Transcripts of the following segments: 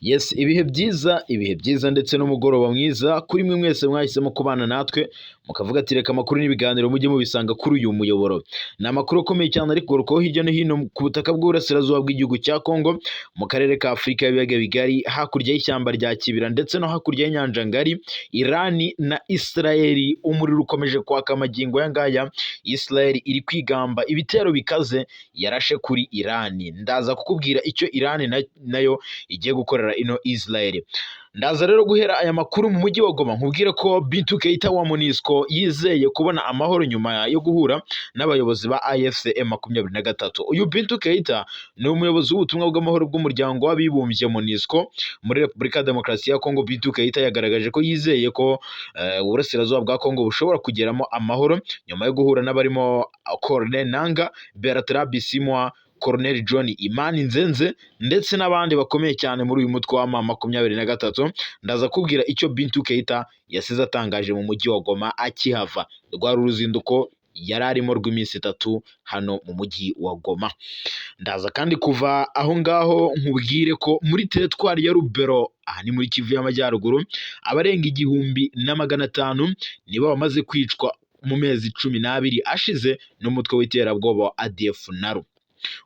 Yes, ibihe byiza, ibihe byiza ndetse n'umugoroba mwiza kuri mwe mwese mwahisemo kubana natwe, mukavuga ati reka amakuru n'ibiganiro mujye mubisanga kuri uyu muyoboro. Ni amakuru akomeye cyane ari kugarukaho hirya no hino ku butaka bw'uburasirazuba bw'igihugu cya Kongo, mu karere ka Afurika y'ibiyaga bigari, hakurya y'ishyamba rya Kibira ndetse no hakurya y'inyanja ngari. Irani na Israel, umuriro ukomeje kwaka amagingo aya ngaya. Israel iri kwigamba ibitero bikaze yarashe kuri Irani. Ndaza kukubwira icyo Irani nayo igiye gukorera ino Israel. Ndaza rero guhera aya makuru mu mujyi wa Goma, nkubwire ko Bintou Keita wa MONUSCO yizeye kubona amahoro nyuma yo guhura n'abayobozi ba AFC M23. Uyu Bintou Keita ni umuyobozi w'ubutumwa bw'amahoro bw'umuryango w'abibumbye MONUSCO muri Repubulika ya Demokarasi ya Kongo. Bintou Keita yagaragaje ko yizeye ko uburasirazuba bwa Kongo bushobora kugeramo amahoro nyuma yo guhura n'abarimo Corneille Nangaa, Bertrand Bisimwa, Colonel John Imani Nzenze ndetse n'abandi bakomeye cyane muri uyu mutwe wa M23. Ndaza kubwira icyo Bintou Keita yasize atangaje mu mujyi wa Goma akihava. Rwari uruzinduko yari arimo rw'iminsi 3 hano mu mujyi wa Goma. Ndaza kandi kuva aho ngaho nkubwire ko muri teritwari ya Rubero, aha ni muri Kivu y'Amajyaruguru, abarenga 1500 nibo bamaze kwicwa mu mezi 12 ashize n'umutwe w'iterabwoba wa ADF NALU.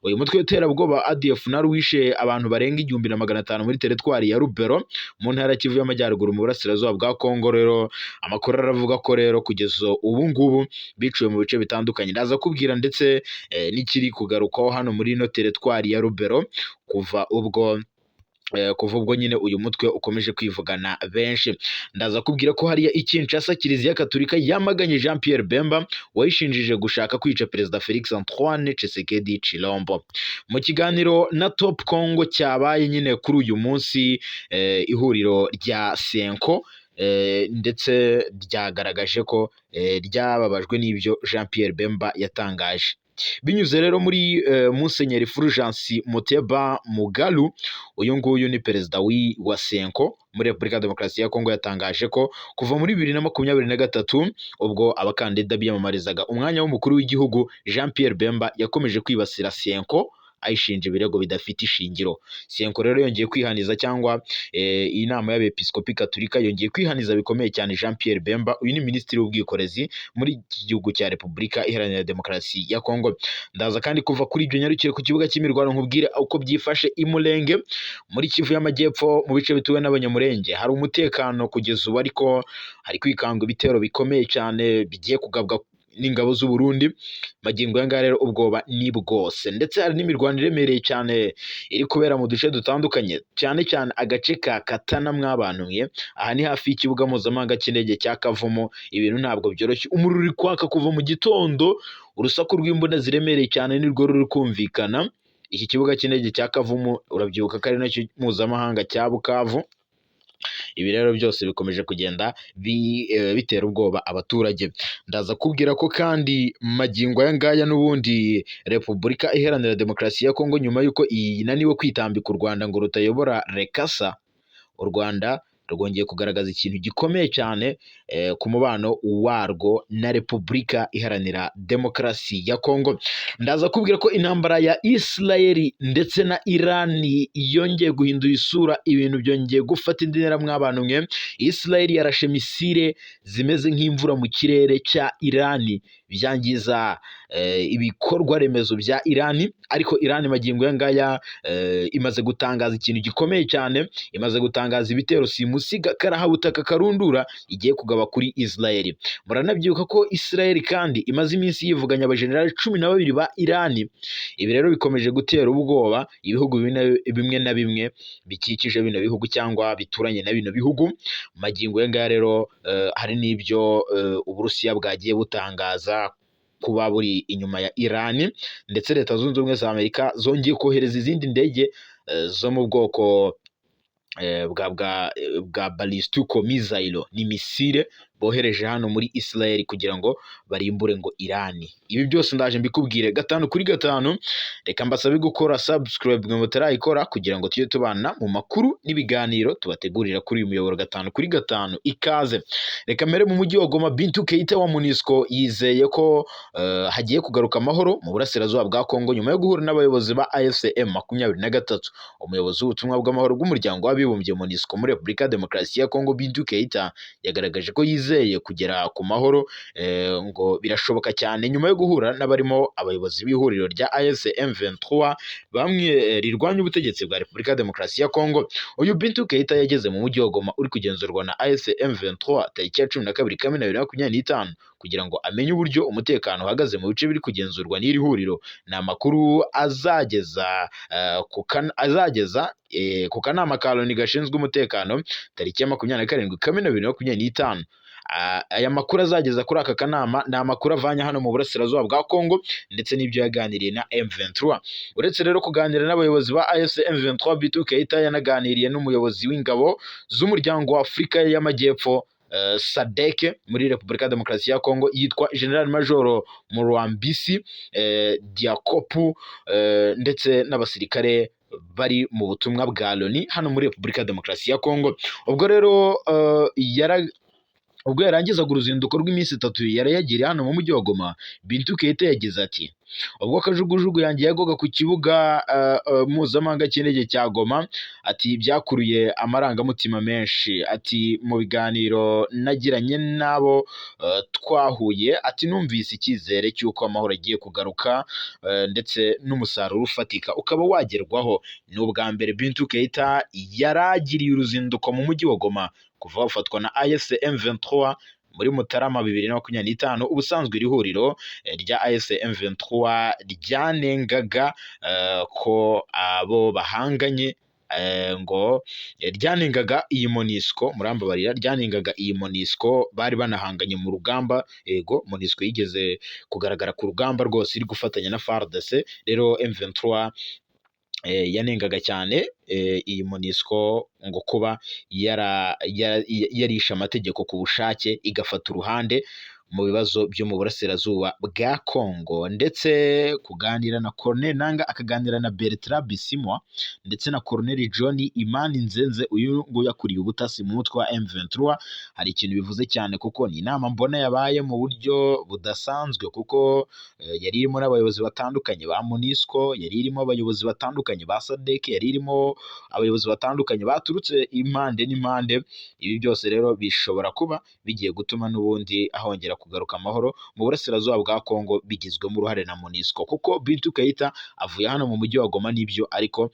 Uyu mutwe w'iterabwoba wa ADF NALU wishe abantu barenga 1500 muri teritwari ya Rubero mu ntara ya Kivu y'Amajyaruguru mu burasirazuba bwa Kongo. Rero amakuru aravuga ko rero kugeza ubu ngubu biciwe mu bice bitandukanye. Ndaza kubwira ndetse n'ikiri kugarukwaho hano muri ino teritwari ya Rubero kuva ubwo nyine uyu mutwe ukomeje kwivugana benshi. Ndaza kubwira ko hariya i Kinshasa Kiliziya Katolika yamaganye Jean Pierre Bemba wayishinjije gushaka kwica Perezida Felix Antoine Tshisekedi Tshilombo. Mu kiganiro na Top Congo cyabaye nyine kuri uyu munsi, ihuriro rya CENCO ndetse ryagaragaje ko ryababajwe n'ibyo Jean Pierre Bemba yatangaje. Binyuze rero muri Musenyeri Fulgence Muteba Mugalu, uyu nguyu ni perezida wa CENCO muri Repubulika ya Demokarasi ya Kongo, yatangaje ko kuva muri 2023 ubwo abakandida biyamamarizaga umwanya w'umukuru w'igihugu, Jean Pierre Bemba yakomeje kwibasira CENCO ayishinja ibirego bidafite ishingiro. CENCO rero yongeye kwihaniza, cyangwa iyi nama y'abepiskopi katolika yongeye kwihaniza bikomeye cyane Jean Pierre Bemba. Uyu ni minisitiri w'ubwikorezi muri iki gihugu cya Repubulika Iharanira Demokarasi ya Kongo. Ndaza kandi kuva kuri ibyo nyarukire ku kibuga cy'imirwano, nkubwire uko byifashe i Mulenge muri Kivu y'Amajyepfo, mu bice bituwe n'Abanyamurenge. Hari umutekano kugeza ubu, ariko hari kwikangwa ibitero bikomeye cyane bigiye kugabwa n'ingabo z'u Burundi. Magingo aya ngaya rero ubwoba ni bwose, ndetse hari n'imirwano iremereye cyane iri kubera mu duce dutandukanye, cyane cyane agace ka Katana. Mwabantu mwe, aha ni hafi y'ikibuga mpuzamahanga cy'indege cya Kavumu. Ibintu ntabwo byoroshye, umuriro uri kwaka kuva mu gitondo, urusaku rw'imbunda ziremereye cyane nirwo ruri kumvikana. Iki kibuga cy'indege cya Kavumu urabyibuka ko ari nacyo mpuzamahanga cya Bukavu. Ibi rero byose bikomeje kugenda bitera ubwoba abaturage. Ndaza kubwira ko kandi magingo aya ngaya n'ubundi Repubulika Iharanira Demokarasi ya Kongo, nyuma y'uko inaniwe kwitambika u Rwanda ngo rutayobora RECASA, u Rwanda rwongeye kugaragaza ikintu gikomeye cyane ku mubano warwo na Repubulika Iharanira Demokarasi ya Kongo. Ndaza kubwira ko intambara ya Israel ndetse na Iran yongeye guhindura isura, ibintu byongeye gufata indi ntera. Mw'abantu mwe, Israel yarashe misile zimeze nk'imvura mu kirere cya Iran, byangiza ibikorwa remezo bya Iran. Ariko Iran magingo aya ngaya imaze gutangaza ikintu gikomeye cyane, imaze gutangaza ibitero simusiga karahabutaka karundura igiye kugaba kuri Israel. Muranabyibuka ko Israel kandi imaze iminsi yivuganya abajenerali 12 ba Iran. Ibi rero bikomeje gutera ubwoba ibihugu bimwe na bimwe bikikije bino bihugu cyangwa bituranye na bino bihugu. Magingo aya ngaya rero hari n'ibyo Uburusiya bwagiye butangaza kuba buri inyuma ya Iran, ndetse Leta Zunze Ubumwe za Amerika zongeye kohereza izindi ndege zo mu bwoko bwa ballistic missile, ni misile. Bohereje hano muri Israel kugira ngo barimbure ngo Irani. Ibi byose ndaje mbikubwire gatanu kuri gatanu. Reka mbasabe gukora subscribe mwe mutarayikora, kugira ngo tujye tubana mu makuru n'ibiganiro tubategurira kuri uyu muyoboro gatanu kuri gatanu. Ikaze. Reka mbere mu mujyi wa Goma, Bintu Keita wa MONUSCO yizeye ko hagiye kugaruka amahoro mu burasirazuba bwa Kongo nyuma yo guhura n'abayobozi ba AFC M23. Umuyobozi w'ubutumwa bw'amahoro bw'umuryango w'abibumbye MONUSCO muri Repubulika ya Demokarasi ya Kongo, Bintu Keita, yagaragaje ko yizeye kugera ku mahoro, ngo birashoboka cyane nyuma yo guhura n'abarimo abayobozi b'ihuriro rya AFC M23 bamwe rirwanya ubutegetsi bwa Repubulika ya Demokarasi ya Kongo. Uyu Bintu Keita yageze mu mujyi wa Goma uri kugenzurwa na AFC M23 tariki ya 12 Kamena 2025 kugira ngo amenye uburyo umutekano uhagaze mu bice biri kugenzurwa n'iri huriro. Ni amakuru azageza ku kanama ka Loni gashinzwe umutekano tariki ya 27 Kamena 2025. Aya makuru azageza kuri aka kanama ni amakuru avanye hano mu burasirazuba bwa Kongo ndetse n'ibyo yaganiriye na M23. Uretse rero kuganira n'abayobozi ba AFC M23, Bintou Keita yanaganiriye n'umuyobozi w'ingabo z'umuryango wa Afurika y'Amajyepfo, SADC, muri Repubulika ya Demokarasi ya Kongo, yitwa General Major Murambisi Diakopu, ndetse n'abasirikare bari mu butumwa bwa Loni hano muri Repubulika ya Demokarasi ya Kongo. Ubwo rero ubwo yarangizaga uruzinduko rw'iminsi 3 yari yagiriye hano mu mujyi wa Goma, Bintou Keita yagize ati: "Ubwo kajugujugu yanjye yagwaga ku kibuga mpuzamahanga cy'indege cya Goma," ati, "byakuruye amarangamutima menshi." Ati: "Mu biganiro nagiranye n'abo twahuye," ati, "numvise icyizere cy'uko amahoro agiye kugaruka, ndetse n'umusaruro ufatika ukaba wagerwaho." Ni ubwa mbere Bintou Keita yaragiriye uruzinduko mu mujyi wa Goma kuva bafatwa na AFC M23 muri Mutarama 2025. Ubusanzwe iri huriro rya AFC M23 ryanengaga ko abo bahanganye, ngo ryanengaga iyi MONUSCO, murambabarira, ryanengaga iyi MONUSCO bari banahanganye mu rugamba. Yego, MONUSCO yigeze kugaragara ku rugamba rwose iri gufatanya na FARDC. Rero M23 yanengaga cyane iyi MONUSCO ngo kuba yarishe amategeko ku bushake, igafata uruhande mu bibazo byo mu burasirazuba bwa Kongo. Ndetse kuganira na Corneille Nanga, akaganira na Bertrand Bisimwa ndetse na Colonel John Imani Nzenze, uyu nguyu akuriye ubutasi mu mutwe wa M23, hari ikintu bivuze cyane, kuko ni inama mbona yabaye mu buryo budasanzwe, kuko yari irimo n'abayobozi batandukanye ba MONUSCO, yari irimo abayobozi batandukanye ba SADC, yari irimo abayobozi batandukanye baturutse impande n'impande. Ibi byose rero bishobora kuba bigiye gutuma n'ubundi ahongera kugaruka amahoro mu burasirazuba bwa Kongo bigizwemo uruhare na MONUSCO, kuko Bintou Keita avuye hano mu mujyi wa Goma n'ibyo, ariko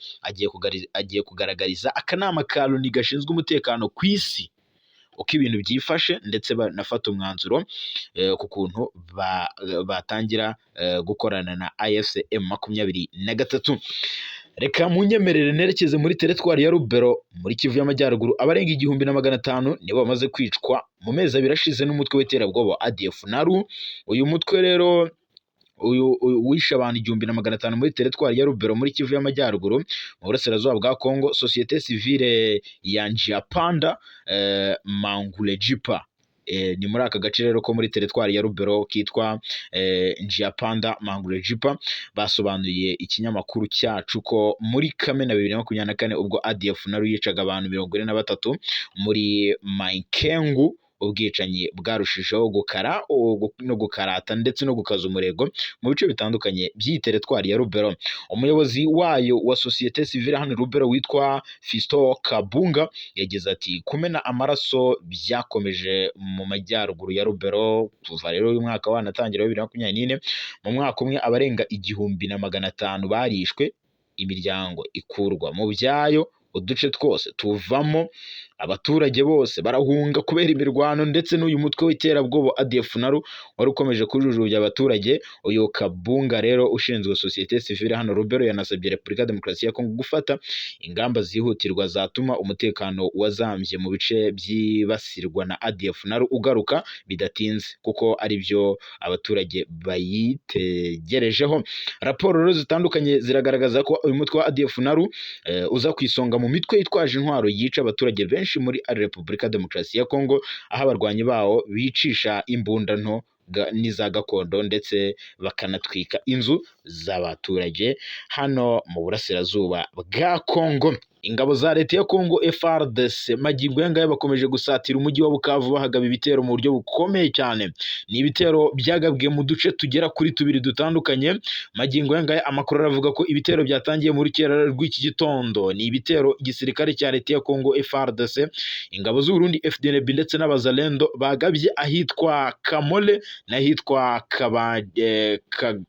agiye kugaragariza akanama ka Loni gashinzwe umutekano ku isi uko ibintu byifashe, ndetse banafata umwanzuro ku kuntu batangira gukorana na AFC M23. Reka munyemerere nerekeze muri teritwari ya Rubero muri Kivu y'Amajyaruguru. Abarenga 1500 nibo bamaze kwicwa mu mezi 2 ashize n'umutwe w'iterabwoba wa ADF NALU. Uyu mutwe rero uyu wishe abantu 1500 muri teritwari ya Rubero muri Kivu y'Amajyaruguru mu burasirazuba bwa Kongo. Sosiyete sivile ya Njiapanda Mangulejipa, ni muri aka gace rero ko muri teritwari ya Rubero kitwa Njiapanda Mangulejipa, basobanuye ikinyamakuru cyacu ko muri Kamena 2024, ubwo ADF NALU yicaga abantu 43 muri Mainkengu, ubwicanyi bwarushijeho gukara no gukarata ndetse no gukaza umurego mu bice bitandukanye by'iyi teritwari ya Rubero. Umuyobozi wayo wa sosiyete sivile hano Rubero witwa Fisto Kabunga yagize ati: "Kumena amaraso byakomeje mu majyaruguru ya Rubero kuva rero uyu mwaka wanatangira wa 2024. Mu mwaka umwe abarenga 1500 barishwe, imiryango ikurwa mu byayo, uduce twose tuvamo abaturage, bose barahunga kubera imirwano ndetse n'uyu mutwe w'iterabwoba ADF NALU wari ukomeje kujujubya abaturage." Uyu Kabunga rero ushinzwe sosiyete sivile hano Rubero yanasabye Repubulika ya Demokarasi ya Kongo gufata ingamba zihutirwa zatuma umutekano wazambye mu bice byibasirwa na ADF NALU ugaruka bidatinze, kuko ari byo abaturage bayitegerejeho. Raporo rero zitandukanye ziragaragaza ko uyu mutwe wa ADF NALU uza ku isonga mu mitwe yitwaje intwaro yica abaturage benshi. benshi muri Repubulika Demokarasi ya Kongo, aho abarwanyi bawo bicisha imbunda nto n'iza gakondo ndetse bakanatwika inzu z'abaturage hano mu burasirazuba bwa Kongo. Ingabo za leta ya Kongo FARDC magingo aya ngaya bakomeje gusatira umujyi wa Bukavu, bahagaba ibitero mu buryo bukomeye cyane. Ni ibitero byagabwe mu duce tugera kuri tubiri dutandukanye. Magingo aya ngaya amakuru aravuga ko ibitero byatangiye muri rukerera rw'iki gitondo. Ni ibitero igisirikare cya leta ya Kongo FARDC, ingabo z'u Burundi FDNB ndetse n'abazalendo bagabye ahitwa Kamole n'ahitwa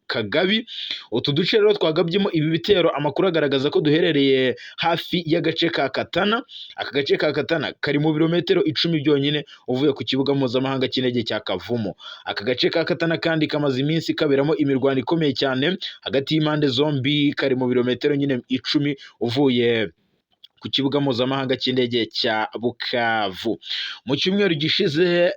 Kagabi. Utu duce rero twagabyemo ibi bitero, amakuru agaragaza ko duherereye hafi y'agace ka Katana. Aka gace ka Katana kari mu birometero 10 byonyine uvuye ku kibuga mpuzamahanga cy'indege cya Kavumu. Aka gace ka Katana kandi kamaze iminsi kaberamo imirwano ikomeye cyane hagati y'impande zombi, kari mu birometero nyine 10 uvuye ku kibuga mpuzamahanga cy'indege cya Bukavu. Mu cyumweru gishize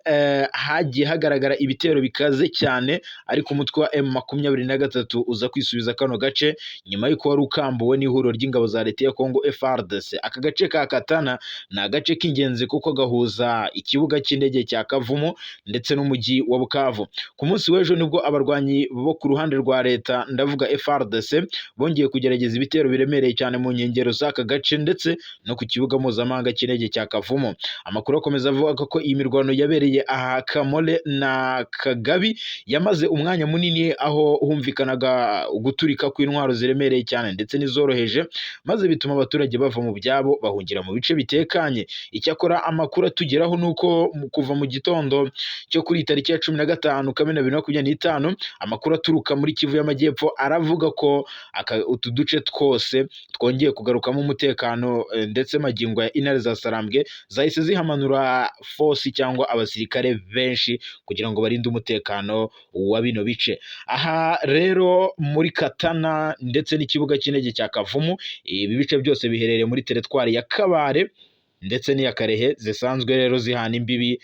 hagiye hagaragara ibitero bikaze cyane, ariko umutwe wa M23 uza kwisubiza kano gace nyuma y'uko wari ukambuwe n'ihuriro ry'ingabo za leta ya Kongo FARDC. Aka gace ka Katana ni agace k'ingenzi kuko gahuza ikibuga cy'indege cya Kavumu ndetse n'umujyi wa Bukavu. Ku munsi w'ejo nibwo abarwanyi bo ku ruhande rwa leta, ndavuga FARDC, bongeye kugerageza ibitero biremereye cyane mu nkengero z'aka gace ndetse no ku kibuga mpuzamahanga cy'indege cya Kavumu. Amakuru akomeza avuga ko iyi mirwano yabereye aha Kamole na Kagabi yamaze umwanya munini, aho humvikanaga guturika kw'intwaro ziremereye cyane ndetse n'izoroheje, maze bituma abaturage bava mu byabo bahungira mu bice bitekanye. Icyakora amakuru atugeraho ni uko kuva mu gitondo cyo kuri tariki ya 15 Kamena 2025, amakuru aturuka muri Kivu y'Amajyepfo aravuga ko utu duce twose twongeye kugarukamo umutekano, ndetse magingo ya intare za Sarambwe zahise zihamanura force cyangwa abasirikare benshi kugira ngo barinde umutekano wa bino bice. Aha rero muri Katana ndetse n'ikibuga cy'indege cya Kavumu, ibi bice byose biherereye muri teritwari ya Kabare ndetse n'iya Karehe zisanzwe rero zihana imbibi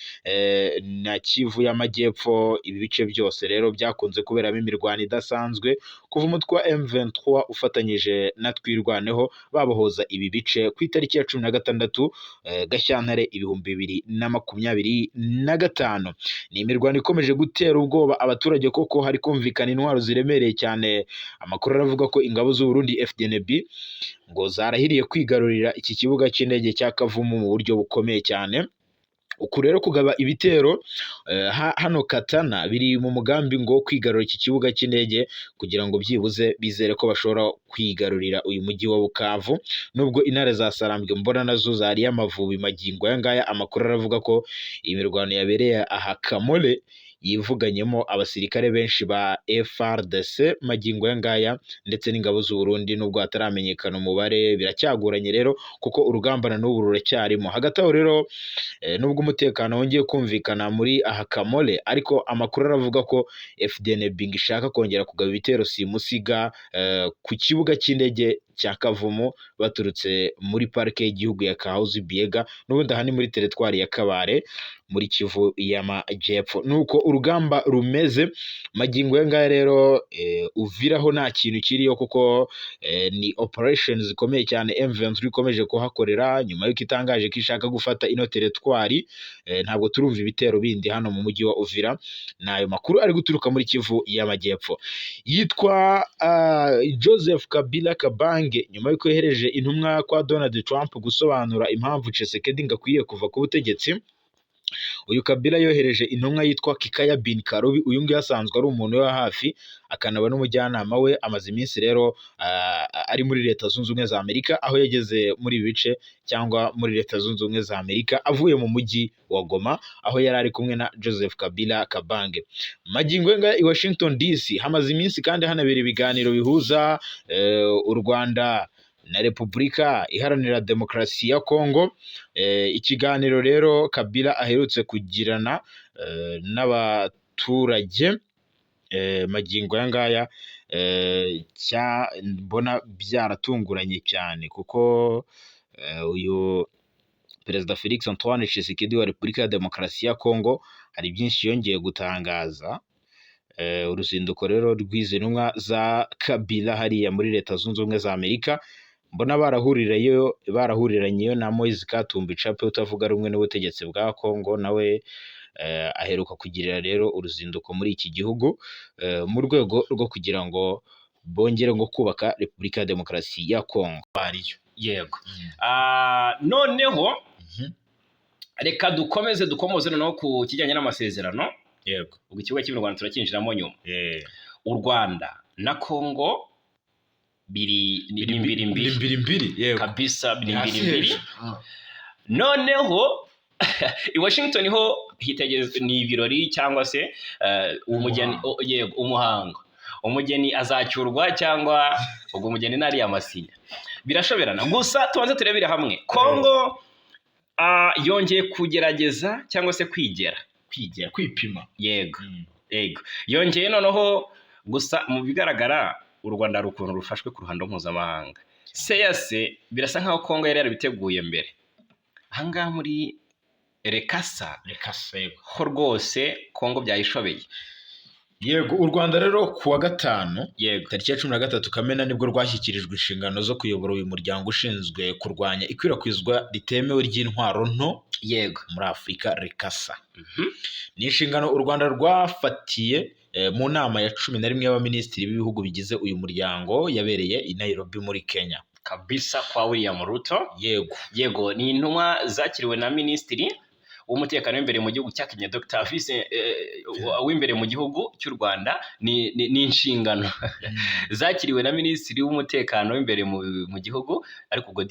na Kivu y'Amajyepfo. Ibi bice byose rero byakunze kuberamo imirwano idasanzwe kuva umutwe wa M23 ufatanyije na Twirwaneho babohoza ibi bice ku itariki ya 16 Gashyantare 2025. Ni imirwano ikomeje gutera ubwoba abaturage koko hari kumvikana intwaro ziremereye cyane. Amakuru aravuga ko ingabo z'u Burundi FDNB ngo zarahiriye kwigarurira iki kibuga cy'indege cya Kavumu mu buryo bukomeye cyane. Uku rero kugaba ibitero hano Katana biri mu mugambi ngo kwigarurira iki kibuga cy'indege kugira ngo byibuze bizere ko bashobora kwigarurira uyu mujyi wa Bukavu. Nubwo intare za Sarambwe mbona nazo zariye Amavubi magingo aya ngaya, amakuru aravuga ko imirwano yabereye aha Kamole yivuganyemo abasirikare benshi ba FARDC magingo aya ngaya ndetse n'ingabo z'u Burundi, nubwo hataramenyekana umubare. Biracyagoranye rero kuko urugamba na n'ubu ruracyarimo. Hagati aho rero nubwo umutekano wongeye kumvikana muri aha Kamole, ariko amakuru aravuga ko FDNB ngo ishaka kongera kugaba ibitero simusiga ku kibuga cy'indege cya Kavumu baturutse muri parike y'igihugu ya Kahuzi Biega, n'ubundi aha ni muri teritwari ya Kabare muri Kivu y'Amajyepfo. Nuko urugamba rumeze magingo aya ngaya rero. Uviraho nta kintu kiriyo kuko ni operation zikomeye cyane M23 ikomeje kuhakorera nyuma y'uko itangaje ko ishaka gufata ino teritwari. Ntabwo turumva ibitero bindi hano mu mujyi wa Uvira. Ni ayo makuru ari guturuka muri Kivu y'Amajyepfo. Yitwa Joseph Kabila Kabange, nyuma y'uko yohereje intumwa kwa Donald Trump gusobanura impamvu Tshisekedi ngo akwiye kuva ku butegetsi. Uyu Kabila yohereje intumwa yitwa Kikaya bin Karubi. Uyu nguyu asanzwe ari umuntu we wa hafi akanaba n'umujyanama we. Amaze iminsi rero ari muri Leta Zunze Ubumwe za Amerika, aho yageze muri ibi bice cyangwa muri Leta Zunze Ubumwe za Amerika avuye mu mujyi wa Goma, aho yari ari kumwe na Joseph Kabila Kabange. Magingo aya ngaya i Washington DC hamaze iminsi kandi hanabera ibiganiro bihuza u Rwanda na Repubulika Iharanira Demokarasi ya Kongo. Ikiganiro rero Kabila aherutse kugirana n'abaturage magingo aya ngaya mbona byaratunguranye cyane, kuko uyu Perezida Felix Antoine Tshisekedi wa Repubulika ya Demokarasi ya Kongo hari byinshi yongeye gutangaza. Uruzinduko rero rw'izi ntumwa za Kabila hariya muri Leta Zunze Ubumwe za Amerika Mbona barahuriranyeyo na Moise Katumbi Chapwe utavuga rumwe n'ubutegetsi bwa Kongo, nawe aheruka kugirira rero uruzinduko muri iki gihugu mu rwego rwo kugira ngo bongere ngo kubaka Repubulika ya Demokarasi ya Kongo. Bariyo. Yego. Noneho reka dukomeze dukomoze noneho ku kijyanye n'amasezerano. Ubwo ikibuga cy'u Rwanda turacyinjiramo nyuma. U Rwanda na Kongo biri ni mbiri mbiri. Mbiri mbiri, yego. Kabisa, biri Hasi mbiri mbiri. hejuru. Noneho i Washington ho hitegerezwa ni ibirori cyangwa se umugeni. Umuhango. Yego, umuhango, umugeni azacyurwa cyangwa ubwo umugeni nariya amasinya birashoberana. Gusa tubanze turebere hamwe Kongo yongeye kugerageza cyangwa se kwigera. Kwigira, kwipima. Yego, yongeye noneho. Gusa mu bigaragara u Rwanda hari ukuntu rufashwe ku ruhando mpuzamahanga. CEEAC birasa nkaho Kongo yari yarabiteguye mbere. Ahangaha muri RECASA Reka se, yego. ho rwose Kongo byayishobeye. Yego, u Rwanda rero ku wa gatanu, tariki ya 13 Kamena, nibwo rwashyikirijwe inshingano zo kuyobora uyu muryango ushinzwe kurwanya ikwirakwizwa ritemewe ry'intwaro nto muri Afurika, RECASA. Ni inshingano u Rwanda rwafatiye mu nama ya 11 y'abaminisitiri b'ibihugu bigize uyu muryango yabereye i Nairobi muri Kenya. Kabisa, kwa William Ruto. Yego, ni intumwa zakiriwe na minisitiri w'umutekano w'imbere mu gihugu cya Kenya, Dr. Vincent, w'imbere mu gihugu cy'u Rwanda. Ni inshingano zakiriwe na minisitiri w'umutekano w'imbere mu gihugu. Ariko ubwo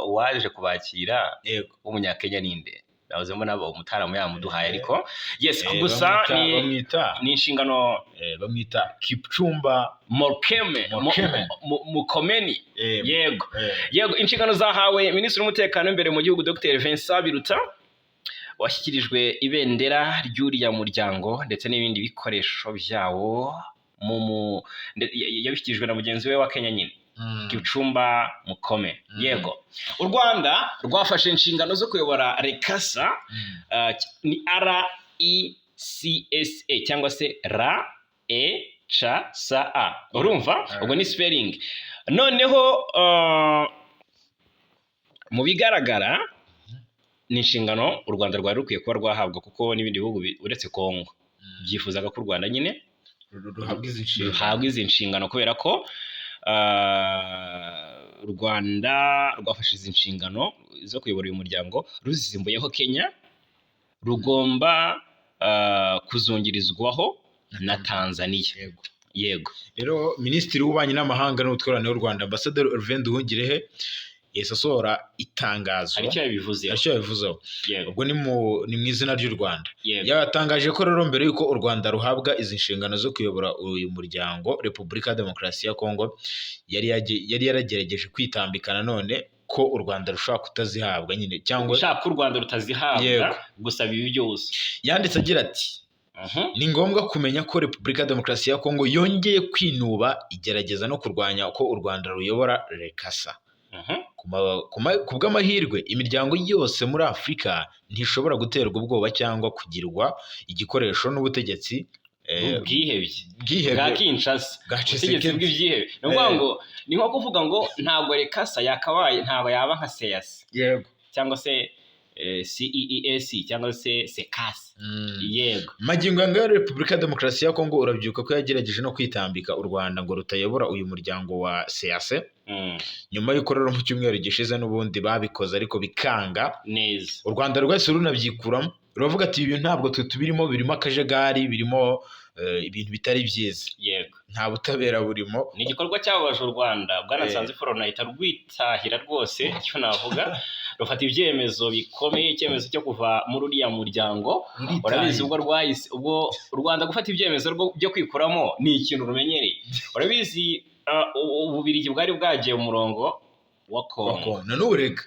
uwaje kubakira w'umunyakenya ninde? Nahoze mbona umutaramu yamuduhaye, ariko yes. Gusa ni Bamwita ni inshingano bamwita Kipchumba Murkomen. Murkomen. Mukomeni. Yego. Yego, inshingano zahawe minisitiri w'umutekano w'imbere mu gihugu, Dr Vincent Biruta, washyikirijwe ibendera ry'uriya muryango ndetse n'ibindi bikoresho byawo yabishyikirijwe na mugenzi we wa Kenya nyine, Kipchumba Murkomen. Yego, u Rwanda rwafashe inshingano zo kuyobora RECASA. Ni RECSA cyangwa se RECSA, urumva? Ubwo ni spelling. Noneho mu bigaragara ni inshingano u Rwanda rwari rukwiye kuba rwahabwa, kuko n'ibindi bihugu uretse Kongo byifuzaga ko u Rwanda nyine ruhabwa izi nshingano. Ruhabwa izi nshingano, kubera ko u Rwanda rwafashe izi nshingano zo kuyobora uyu muryango ruzisimbuyeho Kenya, rugomba kuzungirizwaho na Tanzania. Yego. Yego. Rero minisitiri w'ububanyi n'amahanga n'ubutwererane w'u Rwanda, Ambasaderi Olivier Nduhungirehe, yahise asohora itangazo. Hari icyo yabivuzeho. Hari icyo yabivuzeho. Ubwo ni mu izina ry'u Rwanda. Yatangaje ko rero mbere y'uko u Rwanda ruhabwa izi nshingano zo kuyobora uyu muryango, Repubulika ya Demokarasi ya Kongo yari yaragerageje kwitambika nanone ko u Rwanda rushobora kutazihabwa nyine cyangwa ushaka ko u Rwanda rutazihabwa. Gusa bibi byose. Yanditse agira ati: "Ni ngombwa kumenya ko Repubulika ya Demokarasi ya Kongo yongeye kwinuba igerageza no kurwanya uko u Rwanda ruyobora RECASA. Ku bw'amahirwe, imiryango yose muri Afurika ntishobora guterwa ubwoba cyangwa kugirwa igikoresho n'ubutegetsi bwihebye bwihebye bwa Kinshasa, bwa ubutegetsi Tshisekedi." bw'ibyihebe. Ni ukuvuga ngo ni nko kuvuga ngo ntabwo RECASA yakabaye, ntabwo yaba nka CEEAC cyangwa se CEEAC cyangwa se CECAS. Yego. Magingo aya ngaya, Repubulika ya Demokarasi ya Kongo, urabyibuka ko yagerageje no kwitambika u Rwanda ngo rutayobora uyu muryango wa CEEAC, nyuma y'uko rero mu cyumweru gishize n'ubundi babikoze ariko bikanga. Neza. U Rwanda rwahise runabyikuramo, ruravuga ati: "Ibi ntabwo twe tubirimo, birimo akajagari, birimo ibintu bitari byiza, nta butabera burimo." Ni igikorwa cyababaje u Rwanda. Bwana Nsanzimfura runahita rwitahira rwose, icyo navuga, rufata ibyemezo bikomeye, icyemezo cyo kuva muri uriya muryango. Urabizi, ubwo rwahise, ubwo u Rwanda gufata ibyemezo byo kwikuramo ni ikintu rumenyereye. Urabizi, Ububirigi bwari bwagiye mu murongo wa Kongo. Na n'ubu reka.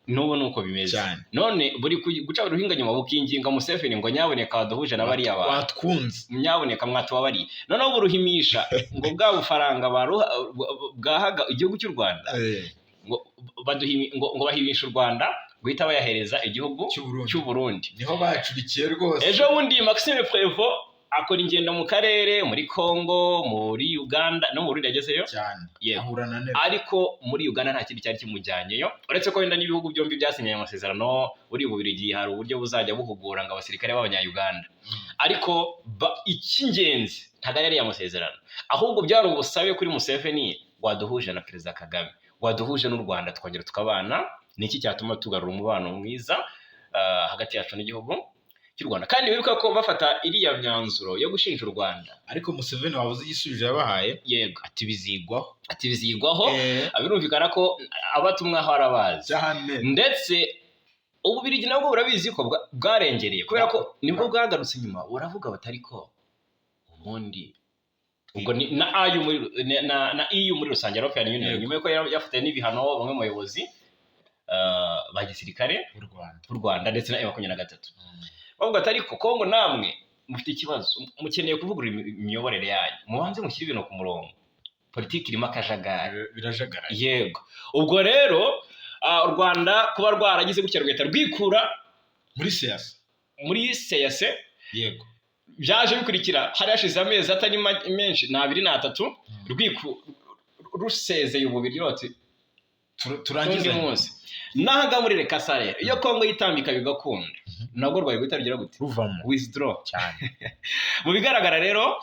N'ubu ni uko bimeze. Cyane. None buri guca uruhinga nyuma bukinginga Museveni ngo nyaboneka waduhuje na bariya bantu, watwunze, nyaboneka mwatubabariye. Noneho buruhimisha ngo bwa bufaranga bwahaga igihugu cy'u Rwanda, ngo ngo bahimisha u Rwanda guhita bayahereza igihugu cy'u Burundi. cy'u Burundi. Niho bacurikiye rwose. Ejo bundi Maxime Prévost Akora ingendo mu karere, muri Congo, muri Uganda no mu Burundi yagezeyo. Cyane. Yego. Ahura na Neva. Ariko muri Uganda nta kindi cyari kimujyanyeyo, uretse ko wenda n'ibihugu byombi byasinyanye amasezerano. Buri Bubiligi hari uburyo buzajya buhugura ngo abasirikare b'Abanya-Uganda. Ariko icy'ingenzi ntabwo ari ariya masezerano, ahubwo byari ubusabe kuri Museveni: waduhuje na Perezida Kagame, waduhuje n'u Rwanda, tukongera tukabana, ni iki cyatuma tugarura umubano mwiza hagati yacu n'igihugu cy'u Rwanda? Kandi wibuka ko bafata iriya myanzuro yo gushinja u Rwanda. Ariko Museveni wabuze igisubizo yabahaye. Yego. Ati bizigwaho. Ati bizigwaho. Birumvikana ko abatumwaho arabazi. Cyane. Ndetse Ububirigi nabwo burabizi ko bwarengereye, kubera ko nibwo bwagarutse inyuma buravuga batari ko ubundi ubwo ni na AU muri na EU muri rusange, European Union, nyuma yuko yafatiye n'ibihano bamwe mu bayobozi ba gisirikare u Rwanda b'u Rwanda ndetse na M23, bavuga ati ariko Kongo namwe mufite ikibazo, mukeneye kuvugurura imiyoborere yanyu, mubanze mushyire ibintu ku murongo, politiki irimo akajagari. Birajagaraye. Yego, ubwo rero u Rwanda kuba rwaragize gutya rugahita rwikura muri CEEAC, muri CEEAC, byaje bikurikira hari hashize amezi atari menshi, ni 2 n'atatu, rusezeye Ububirigi bati Turangiza turangize munsi n'ahangaha muri RECASA. Rero iyo Kongo yitambika bigakunda, nabwo rwari guhita rugira gute? Ruvamo. Withdraw. Cyane. Mu bigaragara rero,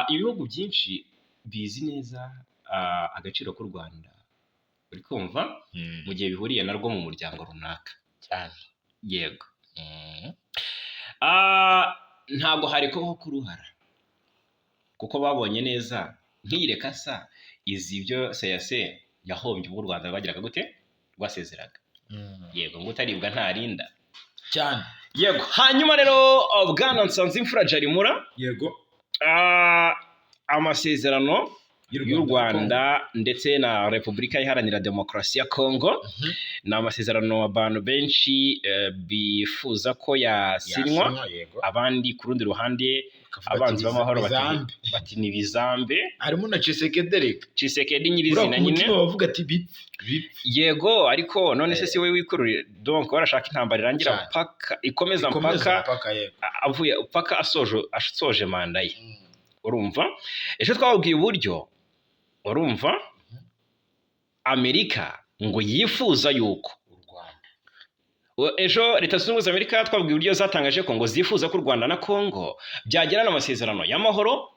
ibihugu byinshi bizi neza agaciro k'u Rwanda, uri kumva, mu gihe bihuriye narwo mu muryango runaka. Cyane. Yego. Ntabwo hari kubaho kuruhara, kuko babonye neza nk'iyi RECASA izi ibyo CEEAC yahombye ubwo u Rwanda rwagiraga gute, rwasezeraga. Yego, ngo utaribwa ntarinda. Cyane. Yego, hanyuma rero bwana Nsanzimfura Jarimura, amasezerano y'u Rwanda ndetse na Repubulika Iharanira Demokarasi ya Kongo ni amasezerano abantu benshi bifuza ko yasinywa. Yasinywa, yego. Abandi ku rundi ruhande, Bakavuga ati, abanzi b'amahoro bati bizambe. Bati ni bizambe. Harimo na Tshisekedi reka. Tshisekedi Buriya nyirizina ku nyine. mutima bavuga ati bipfe bipfe. Yego, ariko none se si we wikururiye? Donc barashaka intambara irangira paka ikomeza Ikomeza mpaka mpaka, yego. Avuye, paka asoje manda ye. Urumva, ejo twababwiye uburyo, urumva, Amerika ngo yifuza yuko U Rwanda Ejo Leta Zunze Ubumwe za Amerika twabwiye uburyo zatangaje ko ngo zifuza ko u Rwanda na Kongo byagirana amasezerano y'amahoro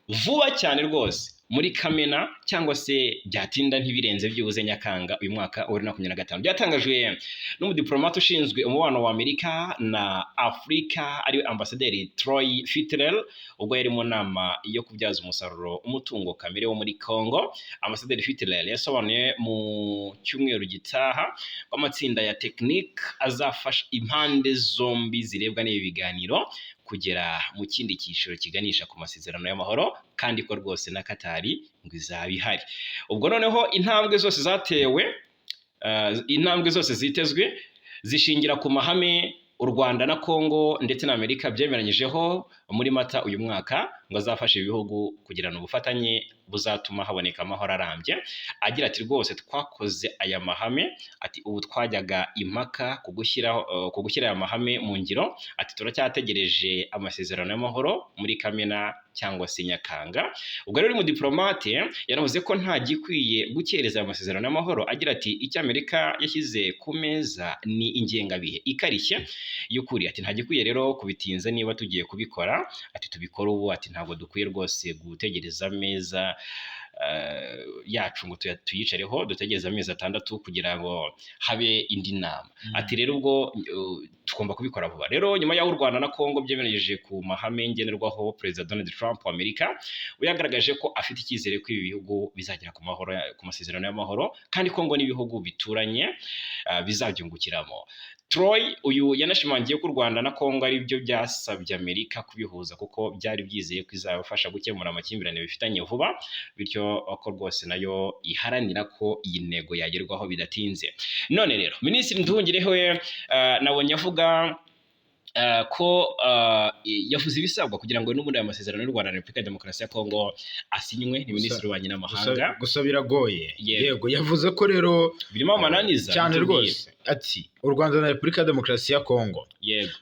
vuba cyane rwose, muri Kamena cyangwa se byatinda ntibirenze byibuze Nyakanga uyu mwaka wa 2025. Byatangajwe n'umudiplomate ushinzwe umubano wa Amerika na Afurika, ariwe Ambasaderi Troy Fitrell, ubwo yari mu nama yo kubyaza umusaruro umutungo kamere wo muri Congo. Ambasaderi Fitrell yasobanuye mu cyumweru gitaha ko amatsinda ya tekinike azafasha impande zombi zirebwa n'ibi biganiro kugera mu kindi cyiciro kiganisha ku masezerano y'amahoro, kandi ko rwose na Katari ngo izaba ihari. Ubwo noneho intambwe zose zatewe, intambwe zose zitezwe zishingira ku mahame u Rwanda na Congo ndetse na Amerika byemeranyijeho muri Mata uyu mwaka, ngo azafasha ibihugu kugirana ubufatanye buzatuma haboneka amahoro arambye. Agira ati rwose twakoze aya mahame, ati ubu twajyaga impaka ku gushyira aya mahame mu ngiro, ati turacyategereje amasezerano y'amahoro muri Kamena cyangwa se Nyakanga. Ubwo rero uyu mudiplomate yanavuze ko nta gikwiye gukereza aya masezerano y'amahoro, agira ati icyo Amerika yashyize ku meza ni ingengabihe ikarishye y'ukuri, ati nta gikwiye rero kubitinza, niba tugiye kubikora, ati tubikore ubu, ati ntabwo dukwiye rwose gutegereza ameza yacu ngo tuyicareho dutegereze amezi 6 kugira ngo habe indi nama. Ati rero ubwo tugomba kubikora vuba. Rero nyuma y'aho u Rwanda na Congo byemereje ku mahame ngenderwaho, Perezida Donald Trump wa Amerika we yagaragaje ko afite icyizere ko ibi bihugu bizagera ku mahoro, ku masezerano y'amahoro, kandi Congo n'ibihugu bituranye bizabyungukiramo. Troy uyu yanashimangiye ko u Rwanda na Congo ari byo byasabye Amerika kubihuza, kuko byari byizeye ko izabafasha gukemura amakimbirane bifitanye vuba, bityo ko rwose nayo iharanira ko iyi ntego yagerwaho bidatinze. None rero Minisitiri Nduhungirehe we nabonye avuga Ko yavuze ibisabwa kugira ngo n'ubundi aya masezerano y'u Rwanda na Repubulika ya Demokarasi ya Kongo asinywe. Ni Minisitiri w'Ububanyi n'Amahanga. Gusa biragoye. Yego. Yego, yavuze ko rero Birimo amananiza. Cyane. Bitubwiye. Rwose ati u Rwanda na Repubulika ya Demokarasi ya Kongo,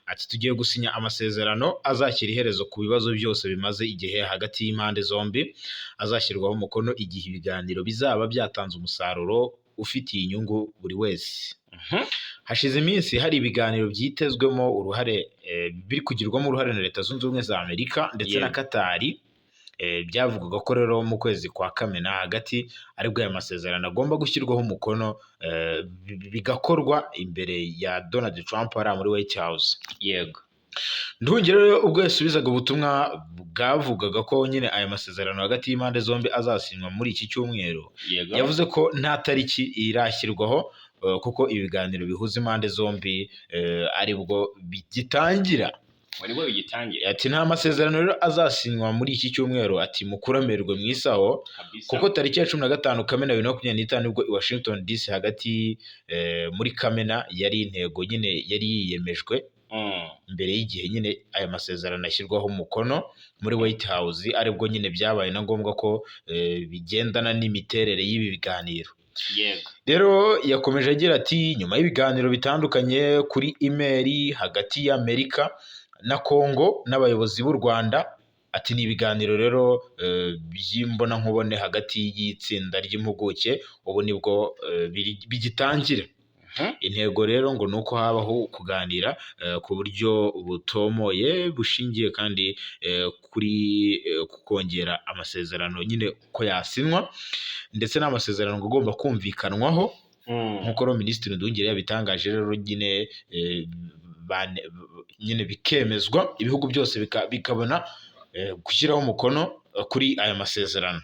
ati tugiye gusinya amasezerano azashyira iherezo ku bibazo byose bimaze igihe hagati y'impande zombi, azashyirwaho umukono igihe ibiganiro bizaba byatanze umusaruro ufitiye inyungu buri wese. Hashize iminsi hari ibiganiro byitezwemo uruhare, biri kugirwamo uruhare na Leta Zunze Ubumwe za Amerika ndetse na Katari. Byavugwaga ko rero mu kwezi kwa Kamena hagati aribwo aya masezerano agomba gushyirwaho umukono, bigakorwa imbere ya Donald Trump hariya muri White House. Nduhungirehe rero ubwo yasubizaga ubutumwa bwavugaga ko nyine aya masezerano hagati y'impande zombi azasinywa muri iki cyumweru, yavuze ko nta tariki irashyirwaho, kuko ibiganiro bihuza impande zombi aribwo bigitangira. Ngo nibwo bigitangira. Ati nta masezerano rero azasinywa muri iki cyumweru, ati mukuramerwe mu isaho, kuko tariki ya 15 Kamena 2025 nibwo i Washington DC hagati muri Kamena yari intego nyine yari yiyemejwe mbere y'igihe nyine aya masezerano ashyirwaho umukono muri White House, aribwo nyine byabaye na ngombwa ko bigendana n'imiterere y'ibi biganiro. Rero yakomeje agira ati nyuma y'ibiganiro bitandukanye kuri imeri hagati y'Amerika na Congo n'abayobozi b'u Rwanda, ati ni ibiganiro rero by'imbonankubone hagati y'itsinda ry'impuguke, ubu nibwo bigitangira. Intego rero ngo ni uko habaho kuganira ku buryo butomoye bushingiye kandi kuri ku kongera amasezerano nyine ko yasinywa, ndetse n'amasezerano ngo agomba kumvikanwaho, nk'uko rero Minisitiri Nduhungirehe yabitangaje rero nyine, nyine bikemezwa, ibihugu byose bikabona gushyiraho umukono kuri aya masezerano.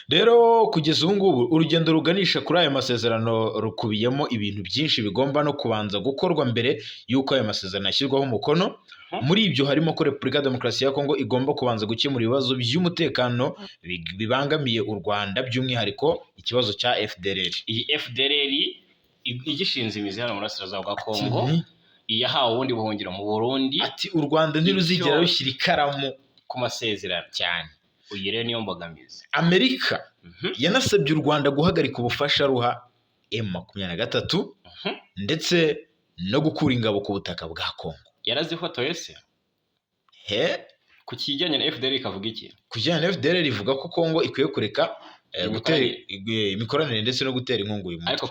Rero kugeza ubu ngubu urugendo ruganisha kuri aya masezerano rukubiyemo ibintu byinshi bigomba no kubanza gukorwa mbere y'uko aya masezerano ashyirwaho umukono. Muri ibyo harimo ko Repubulika ya Demokarasi ya Kongo igomba kubanza gukemura ibibazo by'umutekano bibangamiye u Rwanda, by'umwihariko ikibazo cya FDLR. Iyi FDLR igishinze imizi hano mu burasirazuba bwa Kongo, yahawe ubundi buhungiro mu Burundi. Ati u Rwanda ntiruzigera rushyira ikaramu ku masezerano. Cyane. Uyu rero niyo mbogamizi. Amerika yanasabye u Rwanda guhagarika ubufasha ruha M23 ndetse no gukura ingabo ku butaka bwa Kongo. Yarazifotoye se? He. Ku kijyanye na FDLR ikavuga iki? Ku kijyanye na FDLR ivuga ko Kongo ikwiye kureka gutera imikoranire ndetse no gutera inkunga uyu mutwe. Ariko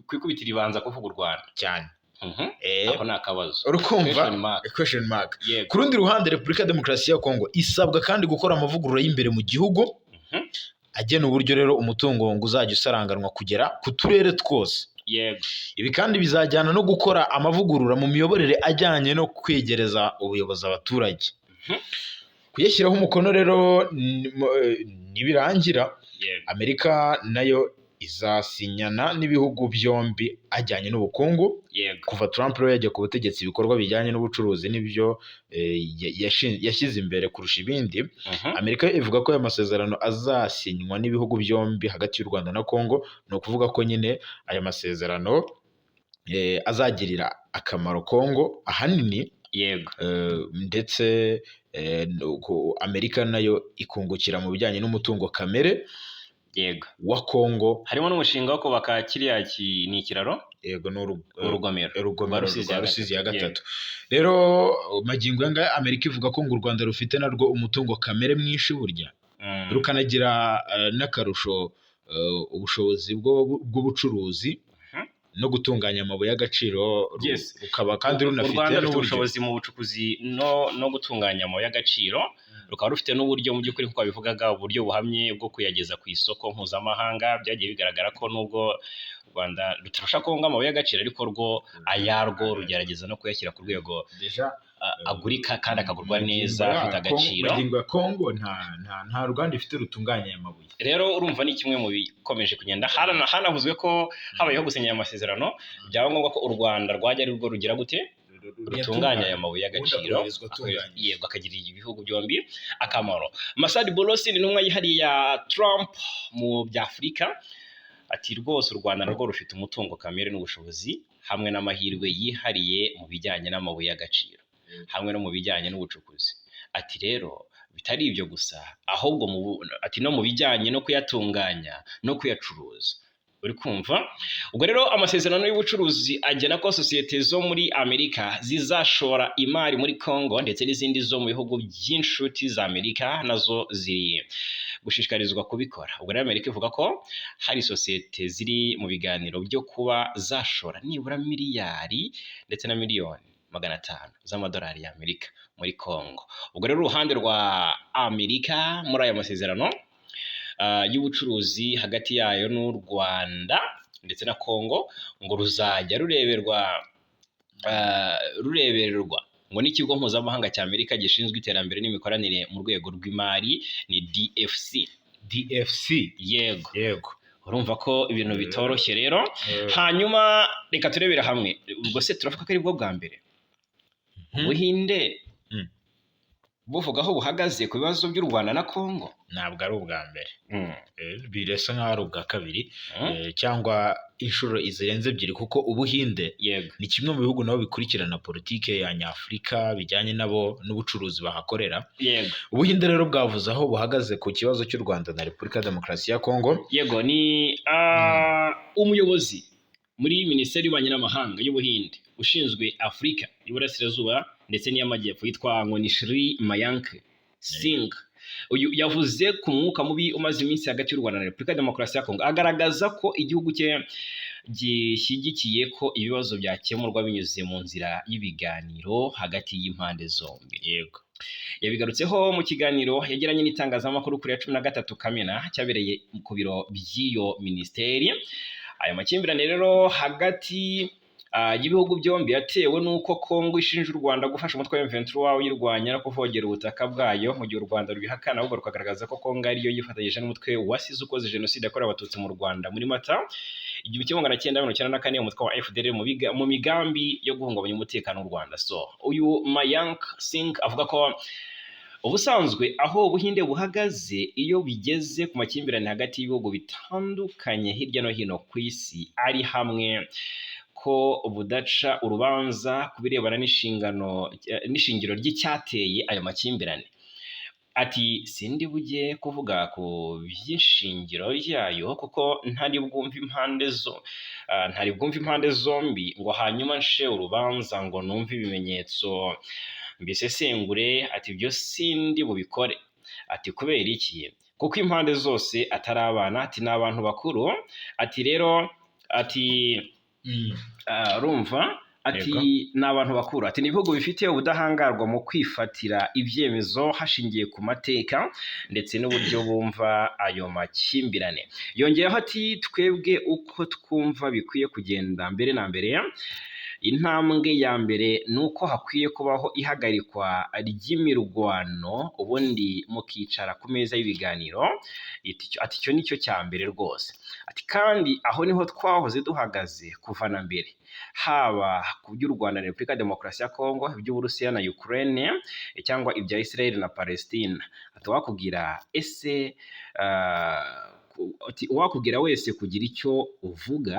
ku ikubitiro ibanza kuvuga u Rwanda. Cyane. Ako ni akabazo. Urukumva? Question mark. Question mark. Yego. Ku rundi ruhande, Repubulika ya Demokarasi ya Kongo isabwa kandi gukora amavugurura y'imbere mu gihugu agena uburyo rero umutungo ngo uzajya usaranganwa kugera ku turere twose. Ibi kandi bizajyana no gukora amavugurura mu miyoborere ajyanye no kwegereza ubuyobozi abaturage. Kuyashyiraho umukono rero nibirangira, Amerika nayo izasinyana n'ibihugu byombi ajyanye n'ubukungu. Kuva Trump rero yajya ku butegetsi, ibikorwa bijyanye n'ubucuruzi nibyo yashyize imbere kurusha ibindi. Amerika ivuga ko aya masezerano azasinywa n'ibihugu byombi hagati y'u Rwanda na Congo, ni ukuvuga ko nyine aya masezerano azagirira akamaro Congo ahanini, ndetse Amerika nayo ikungukira mu bijyanye n'umutungo kamere wa Congo. Harimo n'umushinga wo kubaka kiriya ni ikiraro. Yego, ni Urugomero. Urugomero Rwa Rusizi rwa ya Rusizi ya gatatu. gatatu. Rero magingo aya ngaya Amerika ivuga ko ngo u Rwanda rufite narwo umutungo kamere mwinshi burya, rukanagira n'akarusho ubushobozi bw'ubucuruzi no gutunganya amabuye y'agaciro, rukaba kandi U runafite Rwanda rufite n'uburyo ubushobozi mu bucukuzi no gutunganya amabuye y'agaciro, rukaba rufite n'uburyo mu by'ukuri, nk'uko babivugaga, uburyo buhamye bwo kuyageza ku isoko mpuzamahanga. Byagiye bigaragara ko nubwo u Rwanda rutarusha Kongo amabuye y'agaciro, ariko rwo ayarwo rugerageza no kuyashyira ku rwego Déjà, agurika kandi akagurwa neza, magingo ya afite agaciro. Magingo ya Kongo nta ruganda ifite rutunganya aya mabuye. Rero urumva ni kimwe mu bikomeje kugenda. Hanavuzwe ko habayeho gusinya aya masezerano, byaba ngombwa ko u Rwanda rwajya ari rwo rugira gute, rutunganya aya mabuye y'agaciro. Ubundi akoherezwa atunganyije. Yego, akagirira ibihugu byombi akamaro. Masadi Bolosi ni intumwa yihariye ya Trump mu bya Afurika, ati rwose u Rwanda narwo rufite umutungo kamere n'ubushobozi hamwe n'amahirwe yihariye mu bijyanye n'amabuye y'agaciro hamwe no mu bijyanye n'ubucukuzi. Ati rero bitari ibyo gusa, ahubwo ati no mu bijyanye no kuyatunganya no kuyacuruza. Uri kumva? Ubwo rero amasezerano y'ubucuruzi agena ko sosiyete zo muri Amerika zizashora imari muri Congo, ndetse n'izindi zo mu bihugu by'inshuti za Amerika nazo ziri gushishikarizwa kubikora. Ubwo rero Amerika ivuga ko hari sosiyete ziri mu biganiro byo kuba zashora nibura miliyari ndetse na miliyoni 500 z'amadolari y'Amerika muri Congo. Ubwo rero uruhande rwa Amerika muri aya masezerano y'ubucuruzi hagati yayo n'u Rwanda ndetse na Congo ngo ruzajya rurebererwa ngo n'ikigo mpuzamahanga cya Amerika gishinzwe iterambere n'imikoranire mu rwego rw'imari, ni DFC. DFC. Yego. Yego. Urumva ko ibintu bitoroshye rero. Hanyuma reka turebere hamwe, ubwo se turavuga ko ari bwo bwa mbere Ubuhinde buvuga aho buhagaze ku bibazo by'u Rwanda na Congo? Ntabwo ari ubwa mbere. Birasa nk'aho ari ubwa kabiri cyangwa inshuro zirenze ebyiri, kuko Ubuhinde ni kimwe mu bihugu nabo bikurikirana politike ya nyafurika bijyanye nabo n'ubucuruzi bahakorera. Ubuhinde rero bwavuze aho buhagaze ku kibazo cy'u Rwanda na Repubulika ya Demokarasi ya Kongo. Yego, ni umuyobozi muri Minisiteri y'Ububanyi n'Amahanga y'Ubuhinde ushinzwe Afurika y'Iburasirazuba ndetse n'iy'Amajyepfo, yitwa ngo ni Shri Mayank Singh. Uyu yavuze ku mwuka mubi umaze iminsi hagati y'u Rwanda na Repubulika ya Demokarasi ya Kongo, agaragaza ko igihugu cye gishyigikiye ko ibibazo byakemurwa binyuze mu nzira y'ibiganiro hagati y'impande zombi. Yabigarutseho mu kiganiro yagiranye n'itangazamakuru kuri ya 13 Kamena, cyabereye ku biro by'iyo minisiteri. Ayo makimbirane rero hagati y'ibihugu byombi yatewe n'uko Kongo ishinja u Rwanda gufasha umutwe wa M23 uyirwanya no kuvogera ubutaka bwayo, mu gihe u Rwanda rubihakana, ahubwo rukagaragaza ko Kongo ariyo yifatanyije n'umutwe wasize ukoze jenoside yakorewe Abatutsi mu Rwanda muri Mata 1994, umutwe wa FDLR, mu migambi yo guhungabanya umutekano w'u Rwanda. So uyu Mayank Singh avuga ko ubusanzwe aho Ubuhinde buhagaze iyo bigeze ku makimbirane hagati y'ibihugu bitandukanye hirya no hino ku isi ari hamwe, ko budaca urubanza ku birebana n'inshingano n'ishingiro ry'icyateye ayo makimbirane. Ati sindi bujye kuvuga ku by'ishingiro ryayo, kuko ntari bwumve impande zombi ngo hanyuma nce urubanza, ngo numve ibimenyetso mbisesengure. Ati ibyo sindi bubikore. Ati kubera iki? Kuko impande zose atari abana, ati ni abantu bakuru. Ati rero ati urumva, ati ni abantu bakuru, ati ni ibihugu bifite ubudahangarwa mu kwifatira ibyemezo hashingiye ku mateka ndetse n'uburyo bumva ayo makimbirane. Yongeyeho ati twebwe uko twumva bikwiye kugenda, mbere na mbere intambwe ya mbere ni uko hakwiye kubaho ihagarikwa ry'imirwano, ubundi mukicara ku meza y'ibiganiro. Ati icyo ni cyo cya mbere rwose. Ati kandi aho niho twahoze duhagaze kuva na mbere, haba ku by'u Rwanda na Repubulika ya Demokarasi ya Kongo, iby'Uburusiya na Ukraine, cyangwa ibya Israel na Palestine. Ati wakubwira ese ati uwakubwira wese kugira icyo uvuga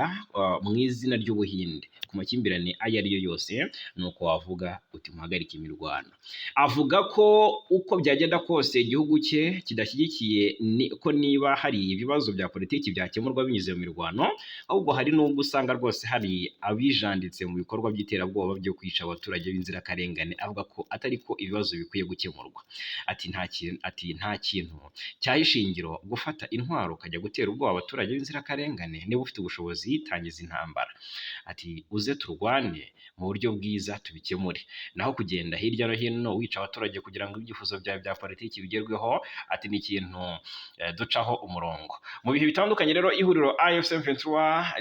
mu izina ry'Ubuhinde ku makimbirane ayo ari yo yose, ni uko wavuga uti muhagarike imirwano. Avuga ko uko byagenda kose igihugu cye kidashyigikiye ko niba hari ibibazo bya politiki byakemurwa binyuze mu mirwano, ahubwo hari n'ubwo usanga rwose hari abijanditse mu bikorwa by'iterabwoba byo kwica abaturage b'inzirakarengane, avuga ko atari ko ibibazo bikwiye gukemurwa. Ati nta kintu cyaha ishingiro gufata intwaro ukajya gutera ubwoba abaturage b'inzirakarengane. Niba ufite ubushobozi, tangiza intambara, ati uze turwane mu buryo bwiza tubikemure, naho kugenda hirya no hino wica abaturage kugira ngo ibyifuzo byawe bya politiki bigerweho, ati ni ikintu ducaho umurongo. Mu bihe bitandukanye rero ihuriro AFC M23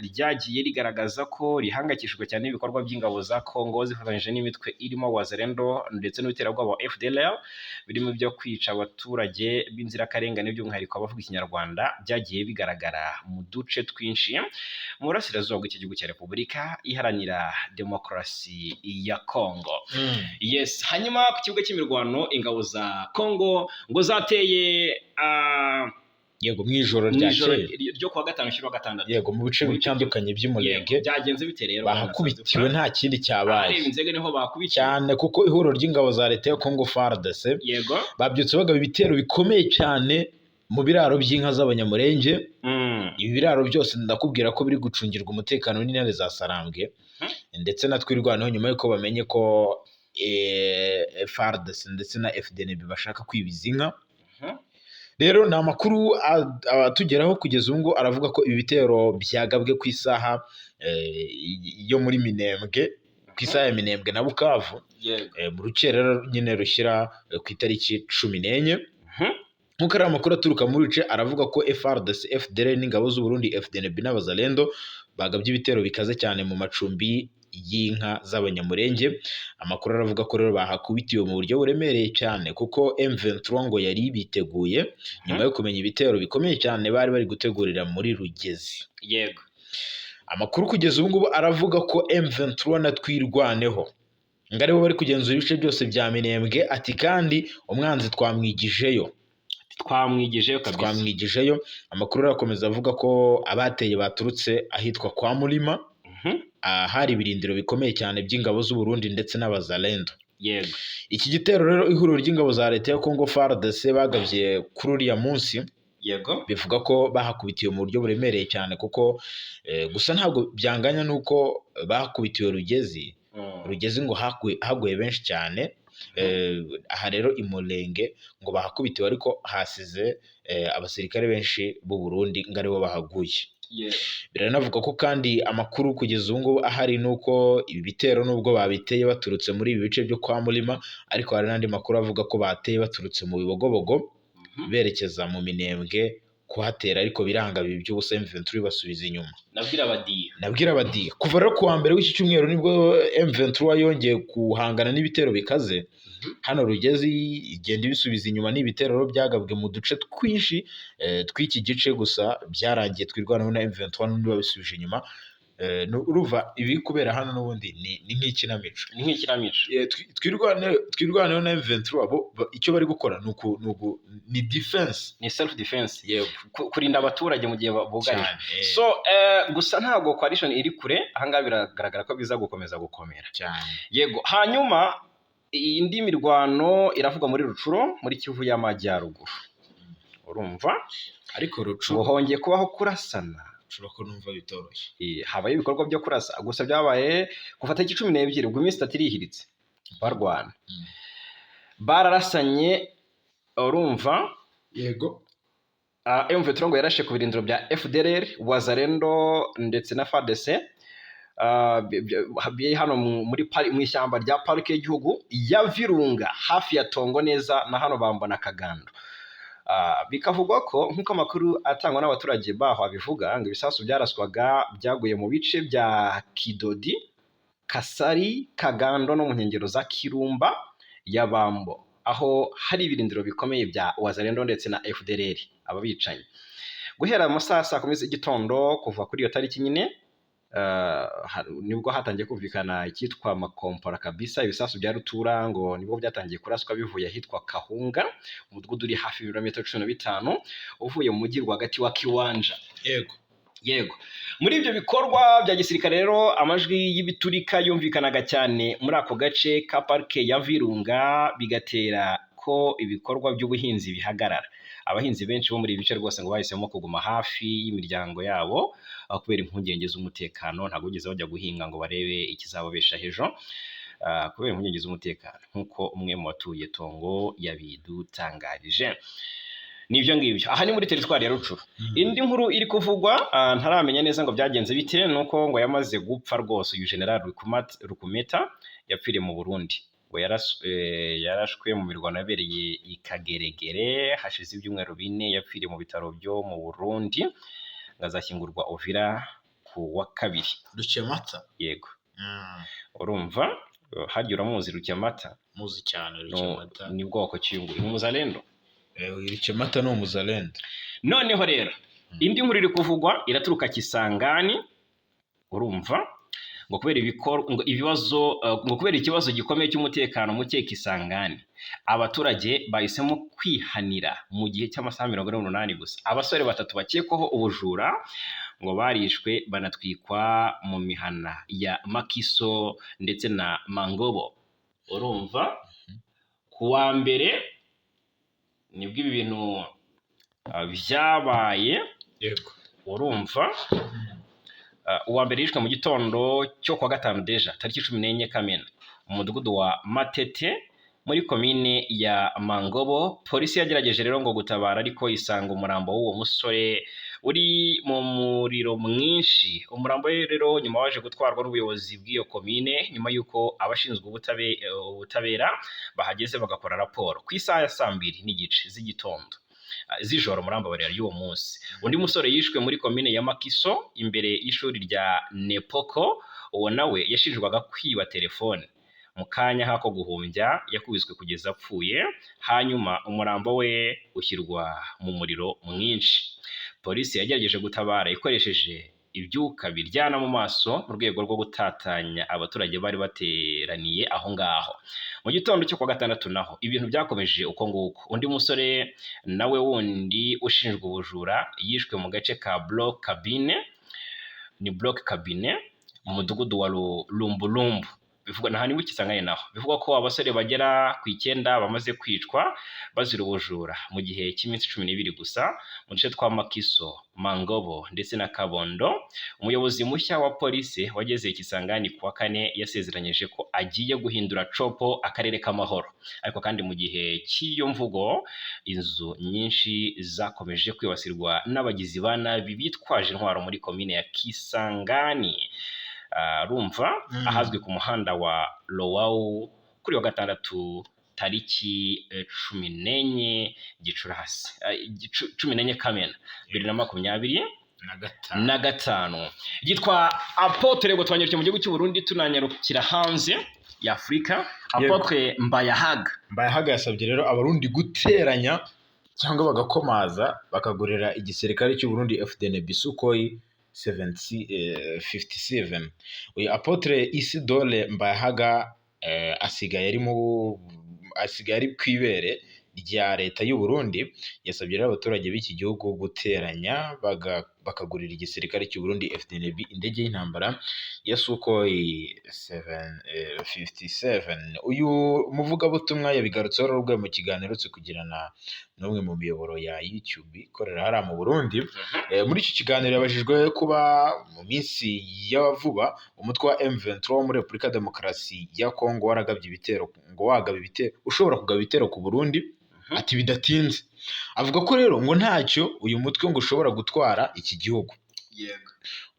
ryagiye rigaragaza ko rihangayikishijwe cyane n'ibikorwa by'ingabo za Congo zifatanyije n'imitwe irimo Wazalendo ndetse n'iterabwoba wa FDLR, birimo ibyo kwica abaturage b'inzirakarengane, by'umwihariko abavuga Ikinyarwanda, byagiye bigaragara mu duce twinshi mu burasirazuba bw'iki gihugu cya Repubulika Iharanira Demokarasi ya Congo. Yes, hanyuma ku kibuga cy'imirwano ingabo za Congo ngo zateye Yego, mu ijoro mu ijoro ryakeye. Ryo kuwa gatanu ushyira gatandatu. Yego, mu bice Mu bice bitandukanye by'umurenge. Yego, byagenze bite rero? Bahakubitiwe, nta kindi cyabaye. Ahareba inzego niho bakubitiwe. Cyane, kuko ihuriro ry'ingabo za leta ya Congo FARDC babyutse bagaba ibitero bikomeye cyane mu biraro by'inka z'Abanyamurenge. Ibi biraro byose ndakubwira ko biri gucungirwa umutekano n'intare za Sarambwe ndetse na Twirwaneho, nyuma y'uko bamenye ko FARDC ndetse na FDNB bashaka kwibiza inka. Rero ni amakuru atugeraho kugeza ubu ngubu aravuga ko ibi bitero byagabwe ku isaha yo muri Minembwe, ku isaha ya Minembwe na Bukavu, mu rukerera nyine rushyira ku itariki 14. Nk'uko ari amakuru aturuka muri bice, aravuga ko FARDC, FDLR n'ingabo z'u Burundi, FDNB n'Abazalendo bagabye ibitero bikaze cyane mu macumbi y'inka z'Abanyamurenge. Amakuru aravuga ko rero bahakubitiwe mu buryo buremereye cyane, kuko M23 ngo yari biteguye nyuma yo kumenya ibitero bikomeye cyane bari bari gutegurira muri Rugezi. Amakuru kugeza ubu ngubu aravuga ko M23 na Twirwaneho ngo aribo bari kugenzura ibice byose bya Minembwe, ati kandi umwanzi twamwigijeyo. Twamwigijeyo kabisa. Twamwigijeyo. Amakuru arakomeza avuga ko abateye baturutse ahitwa kwa Murima, ahari ibirindiro bikomeye cyane by'ingabo z'u Burundi ndetse n'Abazalendo. Iki gitero rero ihuriro ry'ingabo za leta ya Congo FARDC bagabye kuri uriya munsi, bivuga ko bahakubitiwe mu buryo buremereye cyane, kuko gusa ntabwo byanganya n'uko bakubitiwe Rugezi. Rugezi ngo haguye benshi cyane. Aha rero i Murenge ngo bahakubitiwe, ariko hasize abasirikare benshi b'u Burundi ngo aribo bahaguye. Biranavuga ko kandi amakuru kugeza ubu ngubu ahari ni uko ibi bitero nubwo babiteye baturutse muri ibi bice byo kwa Murima, ariko hari n'andi makuru avuga ko bateye baturutse mu Bibogobogo berekeza mu Minembwe kuhatera, ariko biranga bibi by'ubusa, M23 basubiza inyuma. Nabwira abadiya. Nabwira abadiya, kuva rero kuwa mbere w'iki cyumweru nibwo M23 yongeye guhangana n'ibitero bikaze hano Rugezi, igenda ibisubiza inyuma. N'ibitero rero byagabwe mu duce twinshi tw'iki gice, gusa byarangiye Twirwaneho na M23 n'undi babisubije inyuma. Urumva ibiri kubera hano n'ubundi ni nk'ikinamico. Ni nk'ikinamico. Twirwaneho na M23 bo icyo bari gukora ni defense. Ni self defense. Yego. Kurinda abaturage mu gihe bugarijwe. Cyane. So gusa ntabwo coalition iri kure ahangaha, biragaragara ko biza gukomeza gukomera. Cyane. Yego, hanyuma indi mirwano iravugwa muri Rucuro, muri Kivu y'Amajyaruguru, urumva? Ariko Ngo Rucuro hongeye kubaho kurasana. Rucuro ko numva bitoroshye. Habaye ibikorwa byo kurasa, gusa byabaye kuva tariki 12, ubwo iminsi 3 irihiritse barwana. Bararasanye, urumva? Yego. M23 ngo yarashe ku birindiro bya FDLR, Wazalendo ndetse na FARDC biri hano mu ishyamba rya parike y'igihugu ya Virunga, hafi ya Tongo neza na hano bambona Kagando. Bikavugwa ko, nk'uko amakuru atangwa n'abaturage baho abivuga, ngo ibisasu byaraswaga byaguye mu bice bya Kidodi, Kasari, Kagando no mu nkengero za Kirumba ya Bambo, aho hari ibirindiro bikomeye bya Wazalendo ndetse na FDLR. Aba bicanyi, guhera mu masaha saa 10 z'igitondo kuva kuri iyo tariki nyine, nibwo hatangiye kumvikana icyitwa makompora kabisa. Ibisasu bya rutura ngo nibwo byatangiye kuraswa bivuye ahitwa Kahunga, umudugudu uri hafi y'ibirometero 15 uvuye mu mujyi rwagati wa Kiwanja. Yego, muri ibyo bikorwa bya gisirikare rero, amajwi y'ibiturika yumvikanaga cyane muri ako gace ka parike ya Virunga, bigatera ko ibikorwa by'ubuhinzi bihagarara. Abahinzi benshi bo muri ibi bice rwose ngo bahisemo kuguma hafi y'imiryango yabo kubera impungenge z'umutekano. Ntabwo bigeze bajya guhinga ngo barebe ikizababeshaho ejo kubera impungenge z'umutekano, nk'uko umwe mu batuye Tongo yabidutangarije. Ni ibyo ngibyo, aha ni muri teritwari ya Rucuru. Indi nkuru iri kuvugwa, ntaramenya neza ngo byagenze bite, ni uko ngo yamaze gupfa rwose uyu general Rukumeta, yapfiriye mu Burundi. Ngo yarashwe mu mirwano yabereye i Kageregere hashize ibyumweru 4. Yapfiriye mu bitaro byo mu Burundi, ngo azashyingurwa Uvira ku wa kabiri. Rukemata. Yego. Urumva harya uramuzi Rukemata? Muzi cyane Rukemata. Ni bwoko ki uyu nguyu? Ni umuzalendo. Rukemata ni umuzalendo. Noneho rero indi nkuru iri kuvugwa iraturuka Kisangani, urumva, ngo kubera ngo ibibazo, ngo kubera ikibazo gikomeye cy'umutekano muke Kisangani. Abaturage bahisemo kwihanira mu gihe cy'amasaha 48 gusa. Abasore batatu bakekwaho ubujura ngo barishwe banatwikwa mu mihana ya Makiso ndetse na Mangobo. Urumva, ku wa mbere nibwo ibi bintu byabaye. Urumva, uwa mbere yishwe mu gitondo cyo kuwa gatanu déjà tariki 14 Kamena mu mudugudu wa Matete muri komine ya Mangobo. Polisi yagerageje rero ngo gutabara, ariko isanga umurambo w'uwo musore uri mu muriro mwinshi. Umurambo we rero nyuma waje gutwarwa n'ubuyobozi bw'iyo komine nyuma y'uko abashinzwe ubutabera bahageze bagakora raporo ku isaha ya saa 2:30 z'igitondo, z'ijoro, murambabarira, y'uwo munsi. Undi musore yishwe muri komine ya Makiso imbere y'ishuri rya Nepoko. Uwo nawe yashinjwaga kwiba telefone. Mu kanya nk'ako guhumbya yakubiswe kugeza apfuye, hanyuma umurambo we ushyirwa mu muriro mwinshi. Polisi yagerageje gutabara ikoresheje ibyuka biryana mu maso mu rwego rwo gutatanya abaturage bari bateraniye aho ngaho. Mu gitondo cyo kuwa gatandatu naho ibintu byakomeje uko nguko. Undi musore nawe wundi ushinjwa ubujura yishwe mu gace ka Block Cabine, ni Block Cabine mu mudugudu wa Lumbulumbu. Bivugwa na hani Kisangani naho bivugwa ko abasore bagera ku 9 bamaze kwicwa bazira ubujura mu gihe cy'iminsi 12 gusa mu duce twa Makiso, Mangobo ndetse na Kabondo. Umuyobozi mushya wa polisi wageze Kisangani kuwa kane yasezeranyije ko agiye guhindura Tshopo akarere k'amahoro. Ariko kandi mu gihe cy'iyo mvugo inzu nyinshi zakomeje kwibasirwa n'abagizi ba nabi bitwaje intwaro muri komine ya Kisangani. Rumva, ahazwi ku muhanda wa Lowau kuri wa gatandatu tariki 14 Gicurasi, 14 Kamena 2025. Yitwa Apôtre, ngo twanyarukiye mu gihugu cy'u Burundi, tunanyarukira hanze ya Afurika. Apôtre Mbayahaga. Mbayahaga yasabye rero Abarundi guteranya cyangwa bagakomaza bakagurira igisirikare cy'u Burundi FDNB Sukhoi 57. Uyu Apôtre Isidore Mbayahaga asigaye ari ku ibere rya leta y'u Burundi. Yasabye rero abaturage b'iki gihugu guteranya bakagurira igisirikare cy'u Burundi FDNB indege y'intambara ya Sukhoi 57. Uyu muvugabutumwa yabigarutseho rero ubwo mu kiganiro aherutse kugirana n'umwe mu miyoboro ya YouTube ikorera hariya mu Burundi. Muri iki kiganiro yabajijwe kuba mu minsi ya vuba umutwe wa M23 wo muri Repubulika ya Demokarasi ya Kongo waragabye ibitero, ngo wagaba ibitero, ushobora kugaba ibitero ku Burundi. Ati bidatinze. Avuga ko rero ngo ntacyo uyu mutwe ngo ushobora gutwara iki gihugu.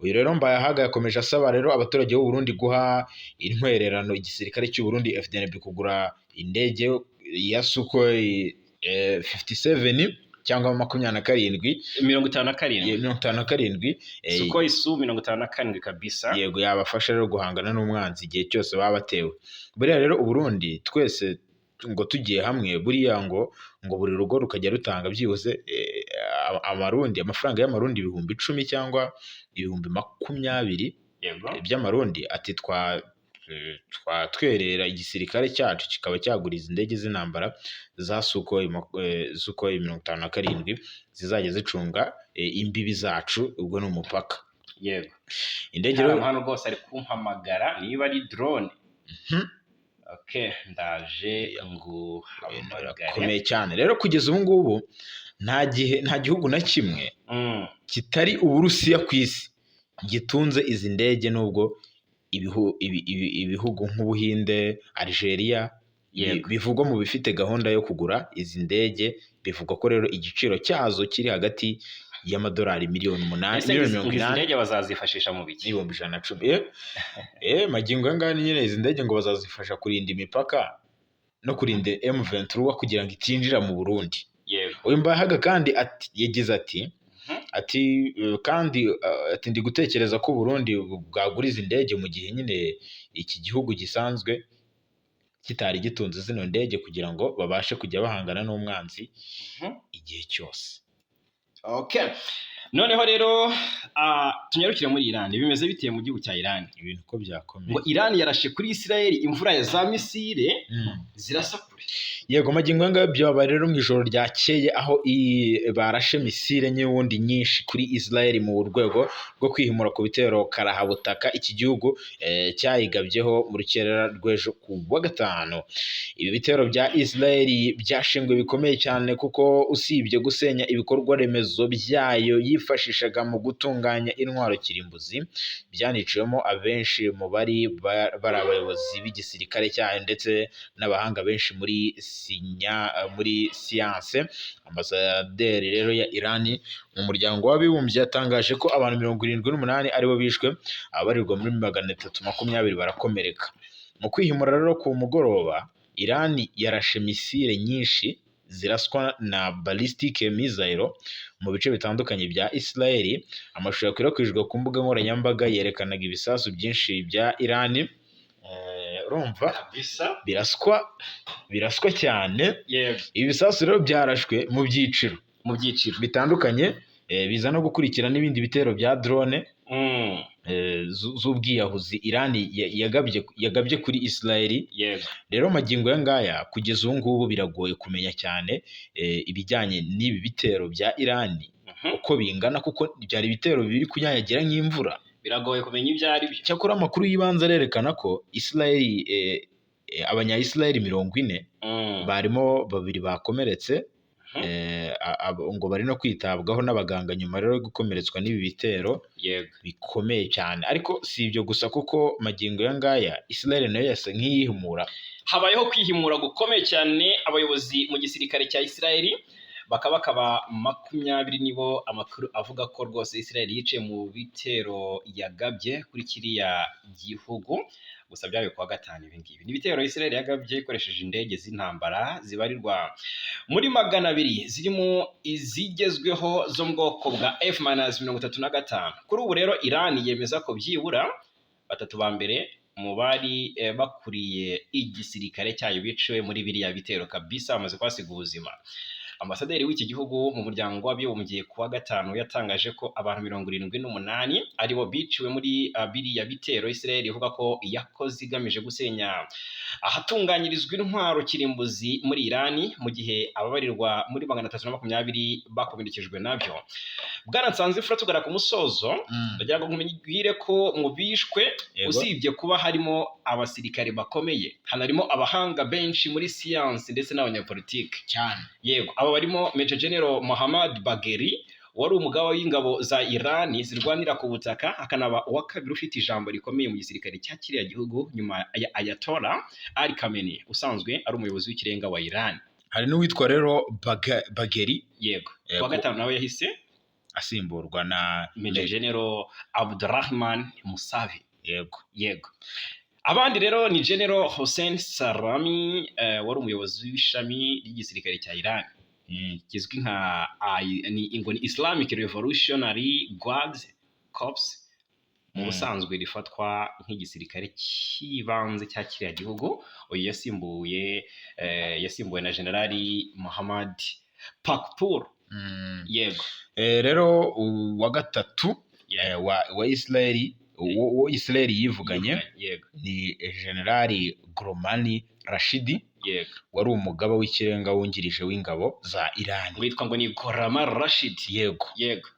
Uyu rero Mbayahaga yakomeje asaba rero abaturage b'u Burundi guha intwererano igisirikare cy'u Burundi FDNB kugura indege ya Sukhoi 57 cyangwa 27. 57. 57. Sukhoi Su 57 kabisa. Yego, yabafasha rero guhangana n'umwanzi igihe cyose baba batewe. Buriya rero Uburundi twese ngo tugiye hamwe, buriya ngo buri rugo rukajya rutanga byibuze amarundi, amafaranga y'amarundi 10,000 cyangwa 20,000 by'amarundi, ati twatwerera igisirikare cyacu kikaba cyagura izi ndege z'intambara za Sukhoi 57 zizajya zicunga imbibi zacu, ubwo ni umupaka. Indege rero Hano rwose ari kumpamagara, niba ari drone. Okay, ndaje nguhamagare. Birakomeye cyane rero. Kugeza ubu ngubu nta gihe, nta gihugu na kimwe kitari Uburusiya ku isi gitunze izi ndege, nubwo ibihugu nk'Ubuhinde, Algeria bivugwa mu bifite gahunda yo kugura izi ndege. Bivugwa ko rero igiciro cyazo kiri hagati y'amadolari miliyoni 8, Ese miliyoni izi mirongo izi inani ndege bazazifashisha mu biki? n'110,000. Magingo aya ngaya nyine izi ndege ngo bazazifasha kurinda imipaka no kurinda M23 kugira ngo itinjira mu Burundi. Uyu Mbayahaga kandi ati, yagize ati ati kandi ati ndi gutekereza ko Burundi bwagura izi ndege mu gihe nyine iki gihugu gisanzwe kitari gitunze zino ndege, kugira ngo babashe kujya bahangana n'umwanzi igihe cyose. Okay. Noneho rero tunyarukire muri Iran. Bimeze biteye mu gihugu cya Iran? Ibintu uko byakomeye. Ngo Iran yarashe kuri Israel imvura ya za misile zirasa kure. Yego, magingo aya ngaya byabaye rero mu ijoro ryakeye, aho barashe misile n'ubundi nyinshi kuri Israel mu rwego rwo kwihimura ku bitero karahabutaka iki gihugu cyayigabyeho mu rukerera rw'ejo ku wa gatanu. Ibi bitero bya Israel byashinzwe bikomeye cyane, kuko usibye gusenya ibikorwa remezo byayo yifashishaga mu gutunganya intwaro kirimbuzi, byaniciwemo abenshi mu bari bari abayobozi b'igisirikare cyayo ndetse n'abahanga benshi muri siyanse. Ambasaderi rero ya Irani mu Muryango w'Abibumbye yatangaje ko abantu 78 aribo bishwe, abarirwa muri 320 barakomereka. Mu kwihimura rero ku mugoroba, Irani yarashe misile nyinshi ziraswa na ballistic missile mu bice bitandukanye bya Israel. Amashusho yakwirakwijwe ku mbuga nkoranyambaga yerekanaga ibisasu byinshi bya Irani. Urumva biraswa cyane. Ibi bisasu rero byarashwe mu byiciro Mu byiciro bitandukanye, biza no gukurikira n'ibindi bitero bya drone z'ubwiyahuzi Irani yagabye kuri Israel. Rero magingo aya ngaya, kugeza ubu ngubu, biragoye kumenya cyane ibijyanye n'ibi bitero bya Irani uko bingana, kuko byari ibitero biri kunyanyagira nk'imvura. Biragoye kumenya ibyo ari byo. Cyakora amakuru y'ibanze arerekana ko Israel abanya-Israel 40 barimo babiri bakomeretse, ngo bari no kwitabwaho n'abaganga nyuma rero yo gukomeretswa n'ibi bitero bikomeye cyane. Ariko si ibyo gusa, kuko magingo aya ngaya Israel nayo yasa nk'iyihimura. Habayeho kwihimura gukomeye cyane. Abayobozi mu gisirikare cya Israel bakaba 20 nibo amakuru avuga ko rwose Israel yiciye mu bitero yagabye kuri kiriya gihugu. Gusa byabaye kuwa gatanu. Ibi ngibi ni ibitero Israel yagabye ikoresheje indege z'intambara zibarirwa muri 200, zirimo izigezweho zo mu bwoko bwa F-35. Kuri ubu rero Iran yemeza ko byibura batatu ba mbere mu bari bakuriye igisirikare cyayo biciwe muri biriya bitero kabisa, bamaze kuhasiga ubuzima. Ambasaderi w'iki gihugu mu Muryango w'Abibumbye ku wa gatanu yatangaje ko abantu 78 aribo biciwe muri biriya bitero Israel ivuga ko yakoze igamije gusenya ahatunganyirizwa intwaro kirimbuzi muri Irani, mu gihe ababarirwa muri 320 bakomerekejwe nabyo. Bwana Nsanzimfura, tugana ku musozo, ndagira ngo nkubwire ko mu bishwe, usibye kuba harimo abasirikare bakomeye, hanarimo abahanga benshi muri siyansi ndetse n'abanyapolitike. Cyane. Yego, aba barimo Major General Mohammad Bagheri, wari umugaba w'ingabo za Irani zirwanira ku butaka, akanaba uwa kabiri ufite ijambo rikomeye mu gisirikare cya kiriya gihugu nyuma ya Ayatollah Ali Khamenei, usanzwe ari umuyobozi w'ikirenga wa Iran. Hari n'uwitwa rero Bageri. Yego. Kuwa gatanu nawe yahise asimburwa na Major General Abdurrahman Musavi. Yego. Yego. Abandi rero ni General Hossein Salami, wari umuyobozi w'ishami ry'igisirikare cya Iran kizwi nka ni ngo ni Islamic Revolutionary Guards Corps, mu busanzwe rifatwa nk'igisirikare cy'ibanze cya kiriya gihugu. Uyu yasimbuwe na Generali Mohammad Pakpour. Yego. Rero uwa gatatu wa Israel, uwo Israel yivuganye, ni Generali Gromani Rashidi, wari umugaba w'ikirenga wungirije w'ingabo za Iran. Witwa ngo ni Gorama Rashid. Yego. Yego.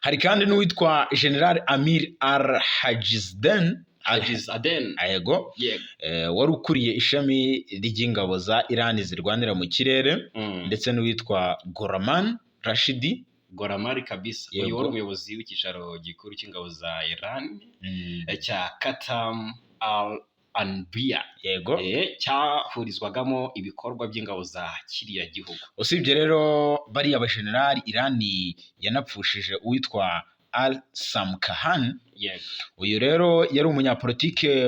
Hari kandi n'uwitwa General Amir Al Hajizden. Hajiz Aden. Yego. Yego. Wari ukuriye ishami ry'ingabo za Iran zirwanira mu kirere, ndetse n'uwitwa Goraman Rashidi. Goramari kabisa. Yego. Uyu wari umuyobozi w'icyicaro gikuru cy'ingabo za Iran cya Katam Al Anbiya, cyahurizwagamo ibikorwa by'ingabo za kiriya gihugu. Usibye rero bariya bajenerali, Irani yanapfushije uwitwa Al Samkahan. Uyu rero yari umunyapolitike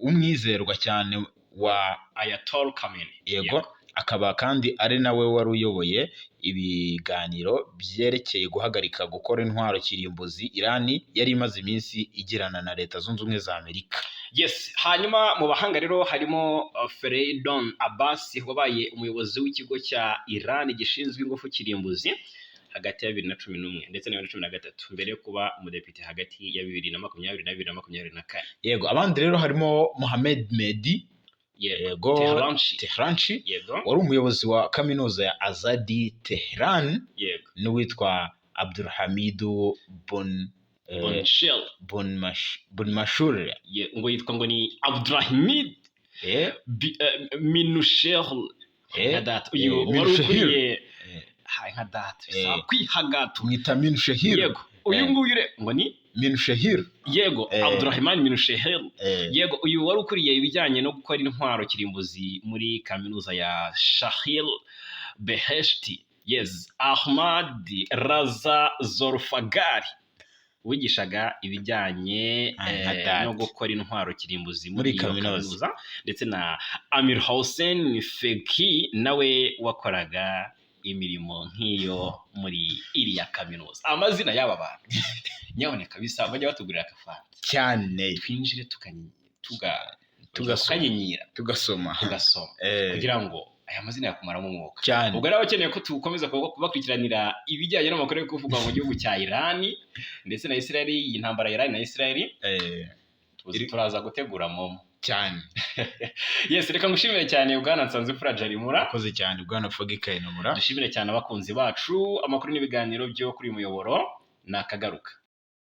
w'umwizerwa cyane wa Ayatollah Khamenei. Yego, akaba kandi ari nawe wari uyoboye ibiganiro byerekeye guhagarika gukora intwaro kirimbuzi Irani yari imaze iminsi igirana na Leta Zunze Ubumwe za Amerika. Yes, hanyuma mu bahanga rero harimo Fereydon Abbas, wabaye umuyobozi w'ikigo cya Iran gishinzwe ingufu kirimbuzi. hagati ya 2011 ndetse na 2013, mbere yo kuba umudepite hagati ya 2020 na 2024. Yego, abandi rero harimo Mohamed Mehdi Yego. Tehranchi. Tehranchi, wari umuyobozi wa kaminuza ya Azadi Tehran, n'uwitwa Abdulhamidu Bon Bonshel. Bonmashur. Ngo yitwa ngo ni Abdulhamid Minushel, nka data uyu wari Minushehir. ukuriye. Hai, nka data bisaba kwihagata. Tumwita Minushehir. Yego, uyu nguyu ngo ni Minushehir. Yego, Abdurrahman Minushehel. Yego, uyu wari ukuriye ibijyanye no gukora intwaro kirimbuzi muri kaminuza ya Shahil Beheshti. Yes, Ahmad Raza Zorfagari wigishaga ibijyanye nka data. no gukora intwaro kirimbuzi Muri muri iyo kaminuza. kaminuza, ndetse na Amir Hossein Feki nawe wakoraga imirimo nk'iyo muri iriya kaminuza. Amazina y'aba bantu nyaboneka bisa bajya batugurira agafanta Cyane. twinjire Tugasoma. tukanyinyira, Tugasoma. tugasoma kugira ngo aya mazina yakumaramo umwuka. Cyane. Ubwo rero abakeneye ko tukomeza kubakurikiranira ibijyanye n'amakuru yo kuvugwa mu gihugu cya Irani ndetse na Israel, iyi ntambara ya Irani na Israel, tuzi turaza gutegura momo. Cyane. Yes, reka ngushimire cyane, bwana Nsanzimfura Jarimura. Akoze cyane, bwana Fogi Kayinamura. Dushimire cyane abakunzi bacu. Amakuru n'ibiganiro byo kuri uyu muyoboro ni akagaruka.